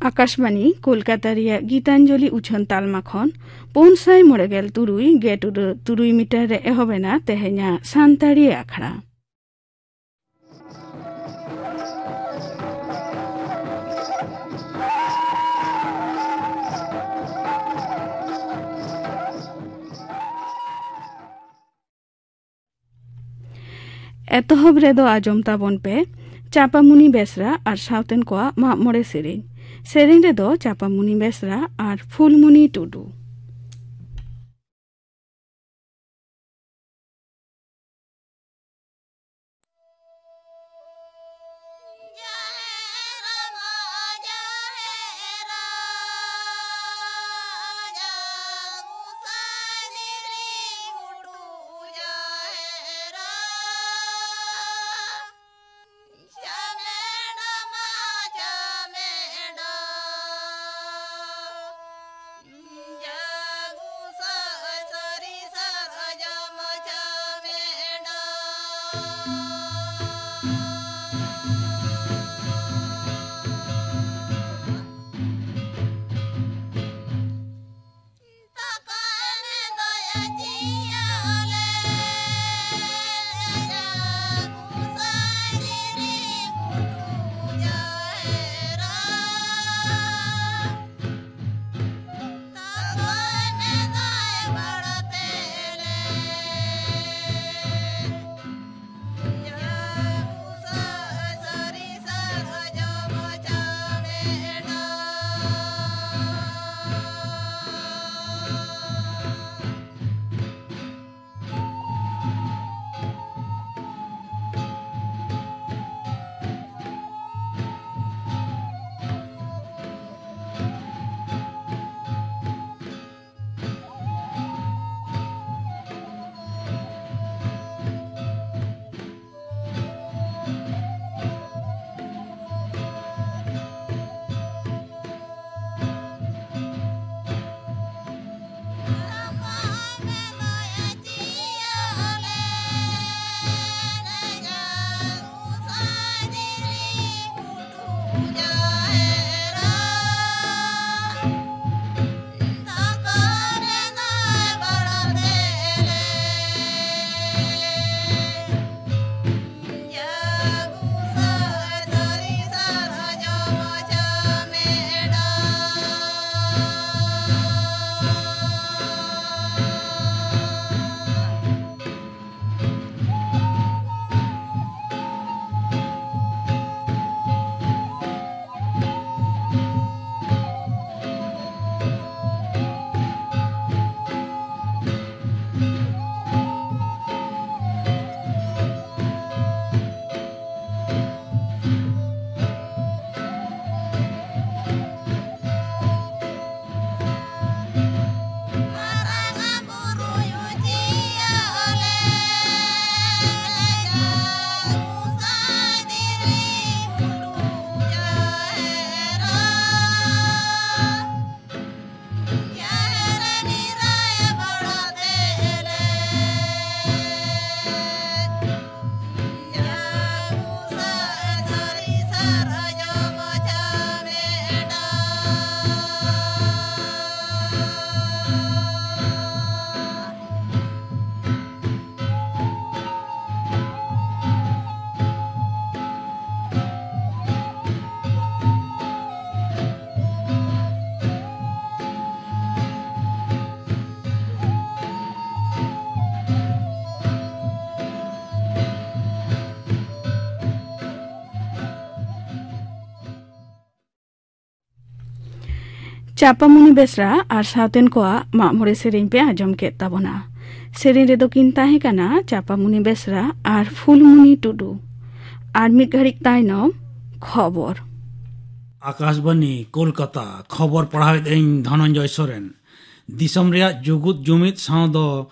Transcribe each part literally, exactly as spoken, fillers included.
ᱟᱠᱟᱥᱵᱟᱬᱤ ᱠᱳᱞᱠᱟᱛᱟ ᱨᱮᱭᱟᱜ ᱜᱤᱛᱟᱧᱡᱚᱞᱤ ᱩᱪᱷᱟᱹᱱ ᱛᱟᱞᱢᱟ ᱠᱷᱚᱱ ᱯᱩᱱ ᱥᱟᱭ ᱢᱚᱬᱮ ᱜᱮᱞ ᱛᱩᱨᱩᱭ ᱜᱮᱴ ᱩᱰᱟᱹ ᱛᱩᱨᱩᱭ ᱢᱤᱴᱟᱨ ᱨᱮ ᱮᱦᱚᱵ ᱮᱱᱟ ᱛᱮᱦᱮᱧᱟᱜ ᱥᱟᱱᱛᱟᱲᱤ ᱟᱠᱷᱲᱟ᱾ ᱮᱛᱚᱦᱚᱵ ᱨᱮᱫᱚ ᱟᱸᱡᱚᱢ ᱛᱟᱵᱚᱱ ᱯᱮ ᱪᱟᱯᱟᱢᱩᱱᱤ ᱵᱮᱥᱨᱟ ᱟᱨ ᱥᱟᱶᱛᱮᱱ ᱠᱚᱣᱟᱜ ᱢᱟᱜ ᱢᱚᱬᱮ ᱥᱮᱨᱮᱧ᱾ ᱥᱮᱨᱮᱧ ᱨᱮᱫᱚ ᱪᱟᱯᱟᱢᱩᱱᱤ ᱵᱮᱥᱨᱟ ᱟᱨ ᱯᱷᱩᱞᱢᱩᱱᱤ ᱴᱩᱰᱩ᱾ ᱪᱟᱯᱟᱢᱩᱱᱤ ᱵᱮᱥᱨᱟ ᱟᱨ ᱥᱟᱶᱛᱮᱱ ᱠᱚᱣᱟᱜ ᱢᱟᱜ ᱢᱚᱬᱮ ᱥᱮᱨᱮᱧ ᱯᱮ ᱟᱸᱡᱚᱢ ᱠᱮᱫ ᱛᱟᱵᱚᱱᱟ᱾ ᱥᱮᱨᱮᱧ ᱨᱮᱫᱚ ᱠᱤᱱ ᱛᱟᱦᱮᱸ ᱠᱟᱱᱟ ᱪᱟᱯᱟᱢᱩᱱᱤ ᱵᱮᱥᱨᱟ ᱟᱨ ᱯᱷᱩᱞᱢᱩᱱᱤ ᱴᱩᱰᱩ᱾ ᱟᱨ ᱢᱤᱫ ᱜᱷᱟᱹᱲᱤᱡ ᱛᱟᱭᱱᱚᱢ ᱠᱷᱚᱵᱚᱨ᱾ ᱟᱠᱟᱥᱵᱟᱱᱤ ᱠᱳᱞᱠᱟᱛᱟ, ᱠᱷᱚᱵᱚᱨ ᱯᱟᱲᱦᱟᱣᱮᱫ ᱟᱹᱧ ᱫᱷᱚᱱᱚᱱᱡᱚᱭ ᱥᱚᱨᱮᱱ᱾ ᱫᱤᱥᱚᱢ ᱨᱮᱭᱟᱜ ᱡᱩᱜᱩᱫ ᱡᱩᱢᱤᱫ ᱥᱟᱶ ᱫᱚ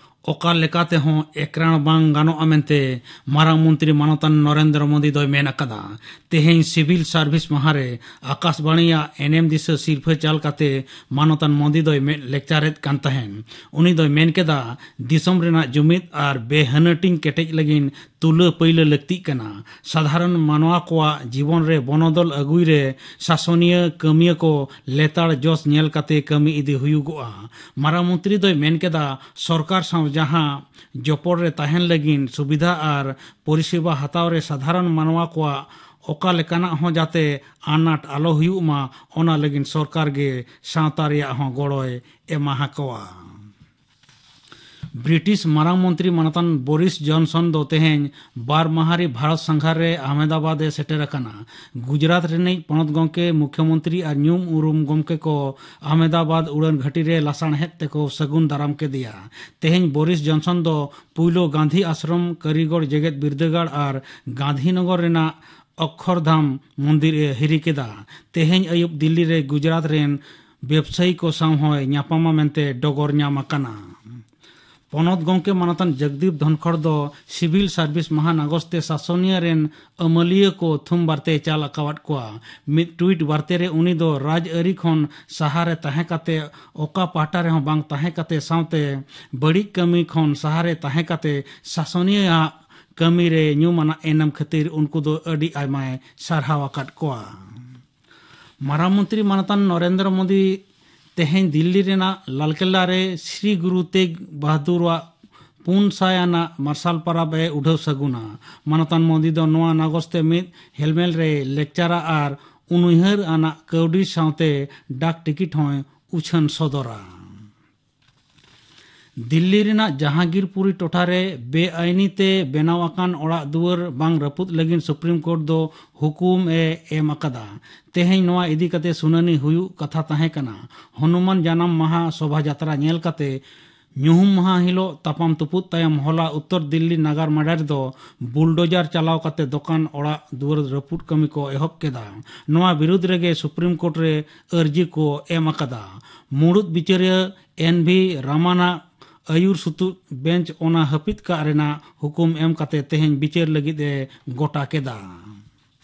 ᱚᱠᱟ ᱞᱮᱠᱟᱛᱮᱦᱚᱸ ᱮᱠᱨᱟᱲ ᱵᱟᱝ ᱜᱟᱱᱚᱜᱼᱟ ᱢᱮᱱᱛᱮ ᱢᱟᱨᱟᱝ ᱢᱚᱱᱛᱨᱤ ᱢᱟᱱᱚᱛᱟᱱ ᱱᱚᱨᱮᱱᱫᱨᱚ ᱢᱳᱫᱤ ᱫᱚᱭ ᱢᱮᱱ ᱟᱠᱟᱫᱟ᱾ ᱛᱮᱦᱮᱧ ᱥᱤᱵᱤᱞ ᱥᱟᱨᱵᱷᱤᱥ ᱢᱟᱦᱟ ᱨᱮ ᱟᱠᱟᱥᱵᱟᱬᱤᱭᱟᱜ ᱮᱱᱮᱢ ᱫᱤᱥᱟᱹ ᱥᱤᱨᱯᱷᱟᱹ ᱪᱟᱞ ᱠᱟᱛᱮ ᱢᱟᱱᱚᱛᱟᱱ ᱢᱳᱫᱤ ᱫᱚᱭ ᱢᱮᱫ ᱞᱮᱠᱪᱟᱨᱮᱫ ᱠᱟᱱ ᱛᱟᱦᱮᱸᱱ᱾ ᱩᱱᱤ ᱫᱚᱭ ᱢᱮᱱ ᱠᱮᱫᱟ, ᱫᱤᱥᱚᱢ ᱨᱮᱱᱟᱜ ᱡᱩᱢᱤᱫ ᱟᱨ ᱵᱮᱦᱟᱹᱱᱟᱹᱴᱤᱧ ᱠᱮᱴᱮᱡ ᱞᱟᱹᱜᱤᱫ ᱛᱩᱞᱟᱹ ᱯᱟᱹᱭᱞᱟᱹ ᱞᱟᱹᱠᱛᱤᱜ ᱠᱟᱱᱟ᱾ ᱥᱟᱫᱷᱟᱨᱚᱱ ᱢᱟᱱᱣᱟ ᱠᱚᱣᱟᱜ ᱡᱤᱵᱚᱱ ᱨᱮ ᱵᱚᱱᱚᱫᱚᱞ ᱟᱹᱜᱩᱭ ᱨᱮ ᱥᱟᱥᱚᱱᱤᱭᱟᱹ ᱠᱟᱹᱢᱤᱭᱟᱹ ᱠᱚ ᱞᱮᱛᱟᱲ ᱡᱚᱥ ᱧᱮᱞ ᱠᱟᱛᱮ ᱠᱟᱹᱢᱤ ᱤᱫᱤ ᱦᱩᱭᱩᱜᱚᱜᱼᱟ᱾ ᱢᱟᱨᱟᱝ ᱢᱚᱱᱛᱨᱤ ᱫᱚᱭ ᱢᱮᱱ ᱠᱮᱫᱟ, ᱥᱚᱨᱠᱟᱨ ᱥᱟᱶ ᱡᱟᱦᱟᱸ ᱡᱚᱯᱚᱲ ᱨᱮ ᱛᱟᱦᱮᱱ ᱞᱟᱹᱜᱤᱫ ᱥᱩᱵᱤᱫᱷᱟ ᱟᱨ ᱯᱚᱨᱤᱥᱮᱵᱟ ᱦᱟᱛᱟᱣ ᱨᱮ ᱥᱟᱫᱷᱟᱨᱚᱱ ᱢᱟᱱᱣᱟ ᱠᱚᱣᱟᱜ ᱚᱠᱟ ᱞᱮᱠᱟᱱᱟᱜ ᱦᱚᱸ ᱡᱟᱛᱮ ᱟᱱᱟᱴ ᱟᱞᱚ ᱦᱩᱭᱩᱜ ᱢᱟ, ᱚᱱᱟ ᱞᱟᱹᱜᱤᱫ ᱥᱚᱨᱠᱟᱨ ᱜᱮ ᱥᱟᱶᱛᱟ ᱨᱮᱭᱟᱜ ᱦᱚᱸ ᱜᱚᱲᱚᱭ ᱮᱢᱟ ᱟᱠᱚᱣᱟ᱾ ᱵᱨᱤᱴᱤᱥ ᱢᱟᱨᱟᱝ ᱢᱚᱱᱛᱨᱤ ᱢᱟᱱᱚᱛᱟᱱ ᱵᱳᱨᱤᱥ ᱡᱚᱱᱥᱚᱱ ᱫᱚ ᱛᱮᱦᱮᱧ ᱵᱟᱨ ᱢᱟᱦᱟᱨᱤ ᱵᱷᱟᱨᱚᱛ ᱥᱟᱸᱜᱷᱟᱨ ᱨᱮ ᱟᱦᱢᱮᱫᱟᱵᱟᱫ ᱮ ᱥᱮᱴᱮᱨ ᱟᱠᱟᱱᱟ᱾ ᱜᱩᱡᱽᱨᱟᱴ ᱨᱤᱱᱤᱡ ᱯᱚᱱᱚᱛ ᱜᱚᱢᱠᱮ, ᱢᱩᱠᱷᱭᱚᱢᱚᱱᱛᱨᱤ ᱟᱨ ᱧᱩᱢ ᱩᱨᱩᱢ ᱜᱚᱢᱠᱮ ᱠᱚ ᱟᱦᱢᱮᱫᱟᱵᱟᱫ ᱩᱰᱟᱹᱱ ᱜᱷᱟᱹᱴᱤ ᱨᱮ ᱞᱟᱥᱟᱬᱦᱮᱫ ᱛᱮᱠᱚ ᱥᱟᱹᱜᱩᱱ ᱫᱟᱨᱟᱢ ᱠᱮᱫᱮᱭᱟ᱾ ᱛᱮᱦᱮᱧ ᱵᱳᱨᱤᱥ ᱡᱚᱱᱥᱚᱱ ᱫᱚ ᱯᱩᱭᱞᱩ ᱜᱟᱱᱫᱷᱤ ᱟᱥᱨᱚᱢ, ᱠᱟᱹᱨᱤᱜᱚᱲ ᱡᱮᱜᱮᱛ ᱵᱤᱨᱫᱟᱹᱜᱟᱲ ᱟᱨ ᱜᱟᱱᱫᱷᱤᱱᱚᱜᱚᱨ ᱨᱮᱱᱟᱜ ᱚᱠᱠᱷᱚᱨᱫᱷᱟᱢ ᱢᱚᱱᱫᱤᱨ ᱮ ᱦᱤᱨᱤ ᱠᱮᱫᱟ᱾ ᱛᱮᱦᱮᱧ ᱟᱹᱭᱩᱵ ᱫᱤᱞᱞᱤ ᱨᱮ ᱜᱩᱡᱽᱨᱟᱴ ᱨᱮᱱ ᱵᱮᱵᱽᱥᱟᱭᱤ ᱠᱚ ᱥᱟᱶ ᱦᱚᱸᱭ ᱧᱟᱯᱟᱢᱟ ᱢᱮᱱᱛᱮ ᱰᱚᱜᱚᱨ ᱧᱟᱢ ᱟᱠᱟᱱᱟ᱾ ᱯᱚᱱᱚᱛ ᱜᱚᱢᱠᱮ ᱢᱟᱱᱚᱛᱟᱱ ᱡᱚᱜᱽᱫᱤᱯ ᱫᱷᱚᱱᱠᱷᱚᱲ ᱫᱚ ᱥᱤᱵᱤᱞ ᱥᱟᱨᱵᱷᱤᱥ ᱢᱟᱦᱟ ᱱᱟᱜᱚᱥ ᱛᱮ ᱥᱟᱥᱚᱱᱤᱭᱟᱹ ᱨᱮᱱ ᱟᱹᱢᱟᱹᱞᱤᱭᱟᱹ ᱠᱚ ᱛᱷᱩᱢ ᱵᱟᱨᱛᱮᱭ ᱪᱟᱞ ᱟᱠᱟᱣᱟᱫ ᱠᱚᱣᱟ᱾ ᱢᱤᱫ ᱴᱩᱭᱤᱴ ᱵᱟᱨᱛᱮ ᱨᱮ ᱩᱱᱤ ᱫᱚ ᱨᱟᱡᱽᱟᱹᱨᱤ ᱠᱷᱚᱱ ᱥᱟᱦᱟ ᱨᱮ ᱛᱟᱦᱮᱸ ᱠᱟᱛᱮ, ᱚᱠᱟ ᱯᱟᱦᱴᱟ ᱨᱮᱦᱚᱸ ᱵᱟᱝ ᱛᱟᱦᱮᱸ ᱠᱟᱛᱮ ᱥᱟᱶᱛᱮ ᱵᱟᱹᱲᱤᱡ ᱠᱟᱹᱢᱤ ᱠᱷᱚᱱ ᱥᱟᱦᱟ ᱨᱮ ᱛᱟᱦᱮᱸ ᱠᱟᱛᱮ ᱥᱟᱥᱚᱱᱤᱭᱟᱹ ᱟᱜ ᱠᱟᱹᱢᱤ ᱨᱮ ᱧᱩᱢ ᱟᱱᱟᱜ ᱮᱱᱮᱢ ᱠᱷᱟᱹᱛᱤᱨ ᱩᱱᱠᱩ ᱫᱚ ᱟᱹᱰᱤ ᱟᱭᱢᱟᱭ ᱥᱟᱨᱦᱟᱣ ᱟᱠᱟᱫ ᱠᱚᱣᱟ᱾ ᱢᱟᱨᱟᱝ ᱢᱚᱱᱛᱨᱤ ᱢᱟᱱᱚᱛᱟᱱ ᱱᱚᱨᱮᱱᱫᱨᱚ ᱢᱳᱫᱤ ᱛᱮᱦᱮᱧ ᱫᱤᱞᱞᱤ ᱨᱮᱱᱟᱜ ᱞᱟᱞᱠᱮᱞᱞᱟ ᱨᱮ ᱥᱨᱤ ᱜᱩᱨᱩ ᱛᱮᱜᱽ ᱵᱟᱦᱟᱫᱩᱨᱟᱜ ᱯᱩᱱ ᱥᱟᱭ ᱟᱱᱟᱜ ᱢᱟᱨᱥᱟᱞ ᱯᱟᱨᱟᱵᱽ ᱮ ᱩᱰᱷᱟᱹᱣ ᱥᱟᱹᱜᱩᱱᱟ᱾ ᱢᱟᱱᱚᱛᱟᱱ ᱢᱳᱫᱤ ᱫᱚ ᱱᱚᱣᱟ ᱱᱟᱜᱚᱥ ᱛᱮ ᱢᱤᱫ ᱦᱮᱞᱢᱮᱞ ᱨᱮ ᱞᱮᱠᱪᱟᱨᱟ ᱟᱨ ᱩᱱᱩᱭᱦᱟᱹᱨ ᱟᱱᱟᱜ ᱠᱟᱹᱣᱰᱤ ᱥᱟᱶᱛᱮ ᱰᱟᱠ ᱴᱤᱠᱤᱴ ᱦᱚᱸᱭ ᱩᱪᱷᱟᱹᱱ ᱥᱚᱫᱚᱨᱟ᱾ ᱫᱤᱞᱞᱤ ᱨᱮᱱᱟᱜ ᱡᱟᱦᱟᱝᱜᱤᱨᱯᱩᱨᱤ ᱴᱚᱴᱷᱟ ᱨᱮ ᱵᱮᱟᱭᱤᱱᱤ ᱛᱮ ᱵᱮᱱᱟᱣ ᱟᱠᱟᱱ ᱚᱲᱟᱜ ᱫᱩᱣᱟᱹᱨ ᱵᱟᱝ ᱨᱟᱹᱯᱩᱫ ᱞᱟᱹᱜᱤᱫ ᱥᱩᱯᱨᱤᱢ ᱠᱳᱨᱴ ᱫᱚ ᱦᱩᱠᱩᱢ ᱮ ᱮᱢ ᱟᱠᱟᱫᱟ᱾ ᱛᱮᱦᱮᱧ ᱱᱚᱣᱟ ᱤᱫᱤ ᱠᱟᱛᱮ ᱥᱩᱱᱟᱹᱱᱤ ᱦᱩᱭᱩᱜ ᱠᱟᱛᱷᱟ ᱛᱟᱦᱮᱸ ᱠᱟᱱᱟ᱾ ᱦᱚᱱᱩᱢᱟᱱ ᱡᱟᱱᱟᱢ ᱢᱟᱦᱟ ᱥᱚᱵᱷᱟ ᱡᱟᱛᱨᱟ ᱧᱮᱞ ᱠᱟᱛᱮ ᱧᱩᱦᱩᱢ ᱢᱟᱦᱟ ᱦᱤᱞᱳᱜ ᱛᱟᱯᱟᱢ ᱛᱩᱯᱩᱫ ᱛᱟᱭᱚᱢ ᱦᱚᱞᱟ ᱩᱛᱛᱚᱨ ᱫᱤᱞᱞᱤ ᱱᱟᱜᱟᱨ ᱢᱟᱰᱟ ᱨᱮᱫᱚ ᱵᱩᱞᱰᱳᱡᱟᱨ ᱪᱟᱞᱟᱣ ᱠᱟᱛᱮ ᱫᱚᱠᱟᱱ ᱚᱲᱟᱜ ᱫᱩᱣᱟᱹᱨ ᱨᱟᱹᱯᱩᱫ ᱠᱟᱹᱢᱤ ᱠᱚ ᱮᱦᱚᱵ ᱠᱮᱫᱟ᱾ ᱱᱚᱣᱟ ᱵᱤᱨᱩᱫᱽ ᱨᱮᱜᱮ ᱥᱩᱯᱨᱤᱢ ᱠᱳᱨᱴ ᱨᱮ ᱟᱹᱨᱡᱤ ᱠᱚ ᱮᱢ ᱟᱠᱟᱫᱟ᱾ ᱢᱩᱲᱩᱫ ᱵᱤᱪᱟᱹᱨᱤᱭᱟᱹ ᱮᱱ ᱵᱷᱤ ᱨᱟᱢᱟᱱᱟᱜ ᱟᱹᱭᱩᱨ ᱥᱩᱛᱩᱜ ᱵᱮᱧᱪ ᱚᱱᱟ ᱦᱟᱹᱯᱤᱫ ᱠᱟᱜ ᱨᱮᱱᱟᱜ ᱦᱩᱠᱩᱢ ᱮᱢ ᱠᱟᱛᱮ ᱛᱮᱦᱮᱧ ᱵᱤᱪᱟᱹᱨ ᱞᱟᱹᱜᱤᱫ ᱮ ᱜᱚᱴᱟ ᱠᱮᱫᱟ᱾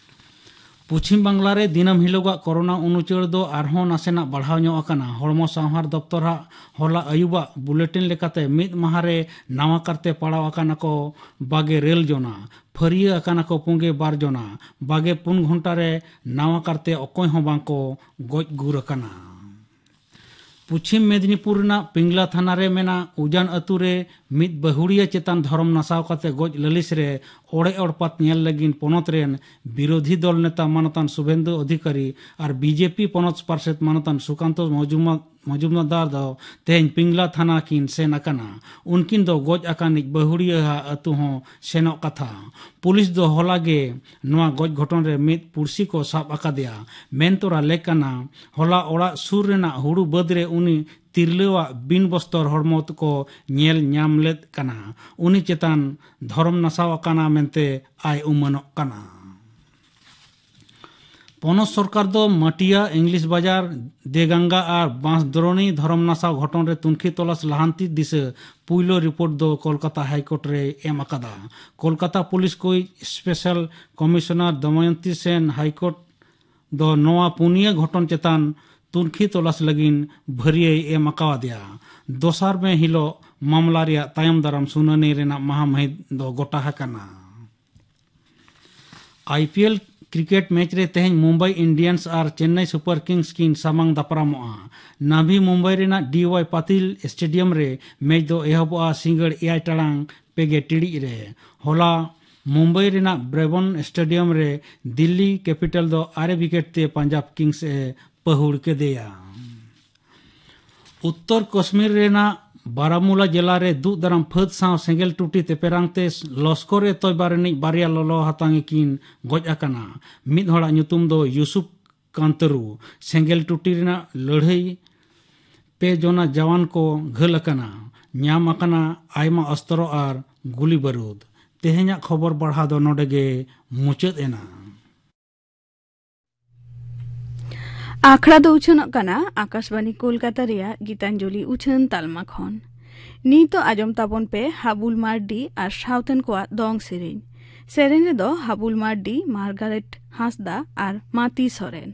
ᱯᱚᱪᱷᱤᱢ ᱵᱟᱝᱞᱟ ᱨᱮ ᱫᱤᱱᱟᱹᱢ ᱦᱤᱞᱳᱜᱟᱜ ᱠᱚᱨᱳᱱᱟ ᱩᱱᱩᱪᱟᱹᱲ ᱫᱚ ᱟᱨᱦᱚᱸ ᱱᱟᱥᱮᱱᱟᱜ ᱵᱟᱲᱦᱟᱣ ᱧᱚᱜ ᱟᱠᱟᱱᱟ᱾ ᱦᱚᱲᱢᱚ ᱥᱟᱶᱦᱟᱨ ᱫᱚᱯᱛᱚᱨᱟᱜ ᱦᱚᱞᱟ ᱟᱹᱭᱩᱵᱟᱜ ᱵᱩᱞᱮᱴᱤᱱ ᱞᱮᱠᱟᱛᱮ ᱢᱤᱫ ᱢᱟᱦᱟ ᱨᱮ ᱱᱟᱣᱟ ᱠᱟᱨᱛᱮ ᱯᱟᱲᱟᱣ ᱟᱠᱟᱱᱟ ᱠᱚ ᱵᱟᱜᱮ ᱨᱮᱞ ᱡᱚᱱᱟ, ᱯᱷᱟᱹᱨᱤᱭᱟᱹ ᱟᱠᱟᱱᱟ ᱠᱚ ᱯᱩᱸᱜᱮ ᱵᱟᱨ ᱡᱚᱱᱟ, ᱵᱟᱜᱮ ᱯᱩᱱ ᱜᱷᱚᱱᱴᱟ ᱨᱮ ᱱᱟᱣᱟ ᱠᱟᱨᱛᱮ ᱚᱠᱚᱭ ᱦᱚᱸ ᱵᱟᱝ ᱠᱚ ᱜᱚᱡ ᱜᱩᱨ ᱟᱠᱟᱱᱟ᱾ ᱯᱚᱪᱷᱤᱢ ᱢᱮᱫᱽᱱᱤᱯᱩᱨ ᱨᱮᱱᱟᱜ ᱯᱤᱝᱞᱟ ᱛᱷᱟᱱᱟ ᱨᱮ ᱢᱮᱱᱟᱜ ᱩᱡᱟᱱ ᱟᱹᱛᱩ ᱨᱮ ᱢᱤᱫ ᱵᱟᱹᱦᱩᱲᱤᱭᱟᱹ ᱪᱮᱛᱟᱱ ᱫᱷᱚᱨᱚᱢ ᱱᱟᱥᱟᱣ ᱠᱟᱛᱮ ᱜᱚᱡ ᱞᱟᱹᱞᱤᱥ ᱨᱮ ᱚᱲᱮ ᱚᱲᱯᱟᱛ ᱧᱮᱞ ᱞᱟᱹᱜᱤᱫ ᱯᱚᱱᱚᱛ ᱨᱮᱱ ᱵᱤᱨᱳᱫᱷᱤ ᱫᱚᱞ ᱱᱮᱛᱟ ᱢᱟᱱᱚᱛᱟᱱ ᱥᱩᱵᱷᱮᱱᱫᱩ ᱚᱫᱷᱤᱠᱟᱨᱤ ᱟᱨ ᱵᱤᱡᱮᱯᱤ ᱯᱚᱱᱚᱛ ᱯᱟᱨᱥᱮᱛ ᱢᱟᱱᱚᱛᱟᱱ ᱥᱩᱠᱟᱱᱛᱚ ᱢᱚᱡᱩᱢᱟ-, ᱢᱚᱡᱩᱢᱫᱟᱨ ᱫᱚ ᱛᱮᱦᱮᱧ ᱯᱤᱝᱞᱟ ᱛᱷᱟᱱᱟ ᱠᱤᱱ ᱥᱮᱱ ᱟᱠᱟᱱᱟ᱾ ᱩᱱᱠᱤᱱ ᱫᱚ ᱜᱚᱡ ᱟᱠᱟᱱᱤᱡ ᱵᱟᱹᱦᱩᱲᱤᱭᱟᱹ ᱟᱜ ᱟᱹᱛᱩ ᱦᱚᱸ ᱥᱮᱱᱚᱜ ᱠᱟᱛᱷᱟ᱾ ᱯᱩᱞᱤᱥ ᱫᱚ ᱦᱚᱞᱟ ᱜᱮ ᱱᱚᱣᱟ ᱜᱚᱡ ᱜᱷᱚᱴᱚᱱ ᱨᱮ ᱢᱤᱫ ᱯᱩᱲᱥᱤ ᱠᱚ ᱥᱟᱵ ᱟᱠᱟᱫᱮᱭᱟ᱾ ᱢᱮᱱ ᱛᱚᱨᱟ ᱞᱮᱠ ᱠᱟᱱᱟ, ᱦᱚᱞᱟ ᱚᱲᱟᱜ ᱥᱩᱨ ᱨᱮᱱᱟᱜ ᱦᱩᱲᱩ ᱵᱟᱹᱫᱽ ᱨᱮ ᱩᱱᱤ ᱛᱤᱨᱞᱟᱹᱣᱟᱜ ᱵᱤᱱ ᱵᱚᱥᱛᱚᱨ ᱦᱚᱲᱢᱚ ᱠᱚ ᱧᱮᱞ ᱧᱟᱢ ᱞᱮᱫ ᱠᱟᱱᱟ᱾ ᱩᱱᱤ ᱪᱮᱛᱟᱱ ᱫᱷᱚᱨᱚᱢ ᱱᱟᱥᱟᱣ ᱟᱠᱟᱱᱟ ᱢᱮᱱᱛᱮ ᱟᱭ ᱩᱢᱟᱹᱱᱚᱜ ᱠᱟᱱᱟ᱾ ᱯᱚᱱᱚᱛ ᱥᱚᱨᱠᱟᱨ ᱫᱚ ᱢᱟᱴᱤᱭᱟ, ᱤᱝᱞᱤᱥ ᱵᱟᱡᱟᱨ, ᱫᱮᱜᱟᱝᱜᱟ ᱟᱨ ᱵᱟᱸᱥᱫᱨᱚᱱᱤ ᱫᱷᱚᱨᱚᱢ ᱱᱟᱥᱟᱣ ᱜᱷᱚᱴᱚᱱ ᱨᱮ ᱛᱩᱱᱠᱷᱤ ᱛᱚᱞᱟᱥ ᱞᱟᱦᱟᱱᱛᱤ ᱫᱤᱥᱟᱹ ᱯᱩᱭᱞᱩ ᱨᱤᱯᱳᱨᱴ ᱫᱚ ᱠᱳᱞᱠᱟᱛᱟ ᱦᱟᱭᱠᱳᱨᱴ ᱨᱮᱭ ᱮᱢ ᱟᱠᱟᱫᱟ᱾ ᱠᱳᱞᱠᱟᱛᱟ ᱯᱩᱞᱤᱥ ᱠᱚ ᱥᱯᱮᱥᱟᱞ ᱠᱚᱢᱤᱥᱚᱱᱟᱨ ᱫᱚᱢᱚᱭᱚᱱᱛᱤ ᱥᱮᱱ ᱦᱟᱭᱠᱳᱨᱴ ᱫᱚ ᱱᱚᱣᱟ ᱯᱩᱱᱭᱟᱹ ᱜᱷᱚᱴᱚᱱ ᱪᱮᱛᱟᱱ ᱛᱩᱱᱠᱷᱤ ᱛᱚᱞᱟᱥ ᱞᱟᱹᱜᱤᱫ ᱵᱷᱟᱹᱨᱭᱟᱹᱭ ᱮᱢ ᱟᱠᱟᱣᱟᱫᱮᱭᱟ᱾ ᱫᱚᱥᱟᱨ ᱢᱮ ᱦᱤᱞᱳᱜ ᱢᱟᱢᱞᱟ ᱨᱮᱭᱟᱜ ᱛᱟᱭᱚᱢ ᱫᱟᱨᱟᱢ ᱥᱩᱱᱟᱹᱱᱤ ᱨᱮᱱᱟᱜ ᱢᱟᱦᱟ ᱢᱟᱹᱦᱤᱛ ᱫᱚ ᱜᱚᱴᱟ ᱟᱠᱟᱱᱟ᱾ I P L cricket match ᱨᱮ ᱛᱮᱦᱮᱧ ᱢᱩᱢᱵᱟᱭ ᱤᱱᱰᱤᱭᱟᱱᱥ ᱟᱨ ᱪᱮᱱᱱᱟᱭ ᱥᱩᱯᱟᱨ ᱠᱤᱝᱥ ᱠᱤᱱ ᱥᱟᱢᱟᱝ ᱫᱟᱯᱨᱟᱢᱚᱜᱼᱟ᱾ ᱱᱟᱵᱷᱤ ᱢᱩᱢᱵᱟᱭ ᱨᱮᱱᱟᱜ ᱰᱤ ᱣᱟᱭ ᱯᱟᱛᱤᱞ ᱥᱴᱮᱰᱤᱭᱟᱢ ᱨᱮ ᱢᱮᱪ ᱫᱚ ᱮᱦᱚᱵᱚᱜᱼᱟ ᱥᱤᱸᱜᱟᱹᱲ ᱮᱭᱟᱭ ᱴᱟᱲᱟᱝ ᱯᱮ ᱜᱮ ᱴᱤᱲᱤᱡ ᱨᱮ᱾ ᱦᱚᱞᱟ ᱢᱩᱢᱵᱟᱭ ᱨᱮᱱᱟᱜ ᱵᱨᱮᱵᱚᱱ ᱥᱴᱮᱰᱤᱭᱟᱢ ᱨᱮ ᱫᱤᱞᱞᱤ ᱠᱮᱯᱤᱴᱟᱞ ᱫᱚ ᱟᱨᱮ ᱣᱤᱠᱮᱴ ᱛᱮ ᱯᱟᱧᱡᱟᱵᱽ ᱠᱤᱝᱥ ᱮ ᱯᱟᱹᱦᱩᱲ ᱠᱮᱫᱮᱭᱟ᱾ ᱩᱛᱛᱚᱨ ᱠᱟᱥᱢᱤᱨ ᱨᱮᱱᱟᱜ ᱵᱟᱨᱟᱢᱩᱞᱟ ᱡᱮᱞᱟ ᱨᱮ ᱫᱩᱜ ᱫᱟᱨᱟᱢ ᱯᱷᱟᱹᱫ ᱥᱟᱶ ᱥᱮᱸᱜᱮᱞ ᱴᱩᱴᱤ ᱛᱮᱯᱮᱨᱟᱝ ᱛᱮ ᱞᱚᱥᱠᱚᱨ-ᱮ-ᱛᱚᱭᱵᱟ ᱨᱤᱱᱤᱡ ᱵᱟᱨᱭᱟ ᱞᱚᱞᱚ ᱦᱟᱛᱟᱝ ᱮ ᱠᱤᱱ ᱜᱚᱡ ᱟᱠᱟᱱᱟ᱾ ᱢᱤᱫ ᱦᱚᱲᱟᱜ ᱧᱩᱛᱩᱢ ᱫᱚ ᱭᱩᱥᱩᱯ ᱠᱟᱱᱛᱟᱨᱩ᱾ ᱥᱮᱸᱜᱮᱞ ᱴᱩᱴᱤ ᱨᱮᱱᱟᱜ ᱞᱟᱹᱲᱦᱟᱹᱭ ᱯᱮ ᱡᱚᱱᱟ ᱡᱟᱣᱟᱱ ᱠᱚ ᱜᱷᱟᱹᱞ ᱟᱠᱟᱱᱟ᱾ ᱧᱟᱢ ᱟᱠᱟᱱᱟ ᱟᱭᱢᱟ ᱚᱥᱛᱨᱚ ᱟᱨ ᱜᱩᱞᱤ ᱵᱟᱹᱨᱩᱫ᱾ ᱛᱮᱦᱮᱧᱟᱜ ᱠᱷᱚᱵᱚᱨ ᱯᱟᱲᱦᱟᱣ ᱫᱚ ᱱᱚᱰᱮ ᱜᱮ ᱢᱩᱪᱟᱹᱫ ᱮᱱᱟ᱾ ᱟᱠᱷᱲᱟ ᱫᱚ ᱩᱪᱷᱟᱹᱱᱚᱜ ᱠᱟᱱᱟ ᱟᱠᱟᱥᱵᱟᱱᱤ ᱠᱳᱞᱠᱟᱛᱟ ᱨᱮᱭᱟᱜ ᱜᱤᱛᱟᱧᱡᱚᱞᱤ ᱩᱪᱷᱟᱹᱱ ᱛᱟᱞᱢᱟ ᱠᱷᱚᱱ᱾ ᱱᱤᱛᱚᱜ ᱟᱸᱡᱚᱢ ᱛᱟᱵᱚᱱ ᱯᱮ ᱦᱟᱵᱩᱞ ᱢᱟᱨᱰᱤ ᱟᱨ ᱥᱟᱶᱛᱮᱱ ᱠᱚᱣᱟᱜ ᱫᱚᱝ ᱥᱮᱨᱮᱧ᱾ ᱥᱮᱨᱮᱧ ᱨᱮᱫᱚ ᱦᱟᱵᱩᱞ ᱢᱟᱨᱰᱤ, ᱢᱟᱨᱜᱟᱨᱮᱴ ᱦᱟᱸᱥᱫᱟ ᱟᱨ ᱢᱟᱛᱤ ᱥᱚᱨᱮᱱ᱾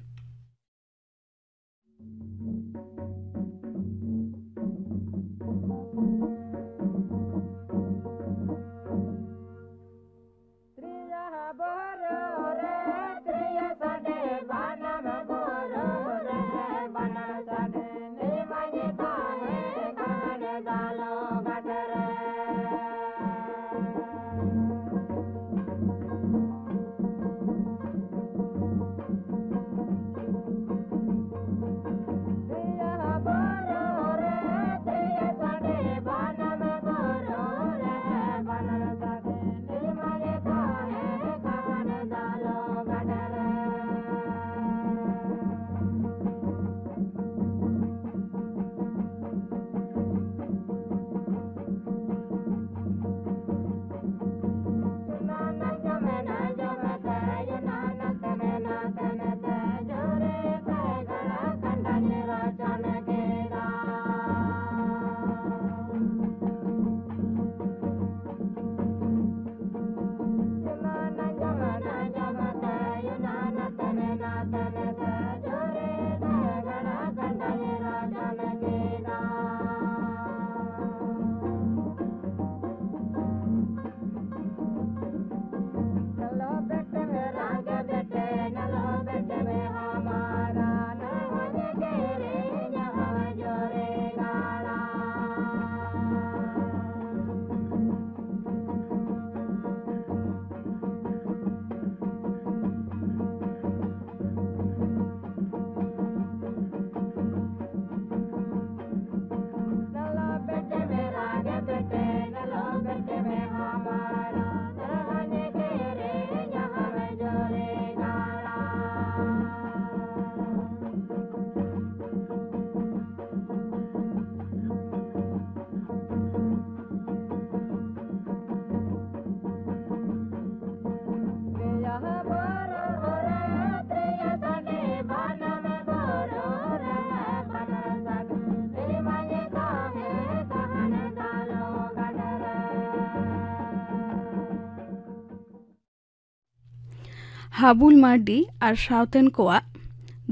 ᱦᱟᱵᱩᱞ ᱢᱟᱨᱰᱤ ᱟᱨ ᱥᱟᱶᱛᱮᱱ ᱠᱚᱣᱟᱜ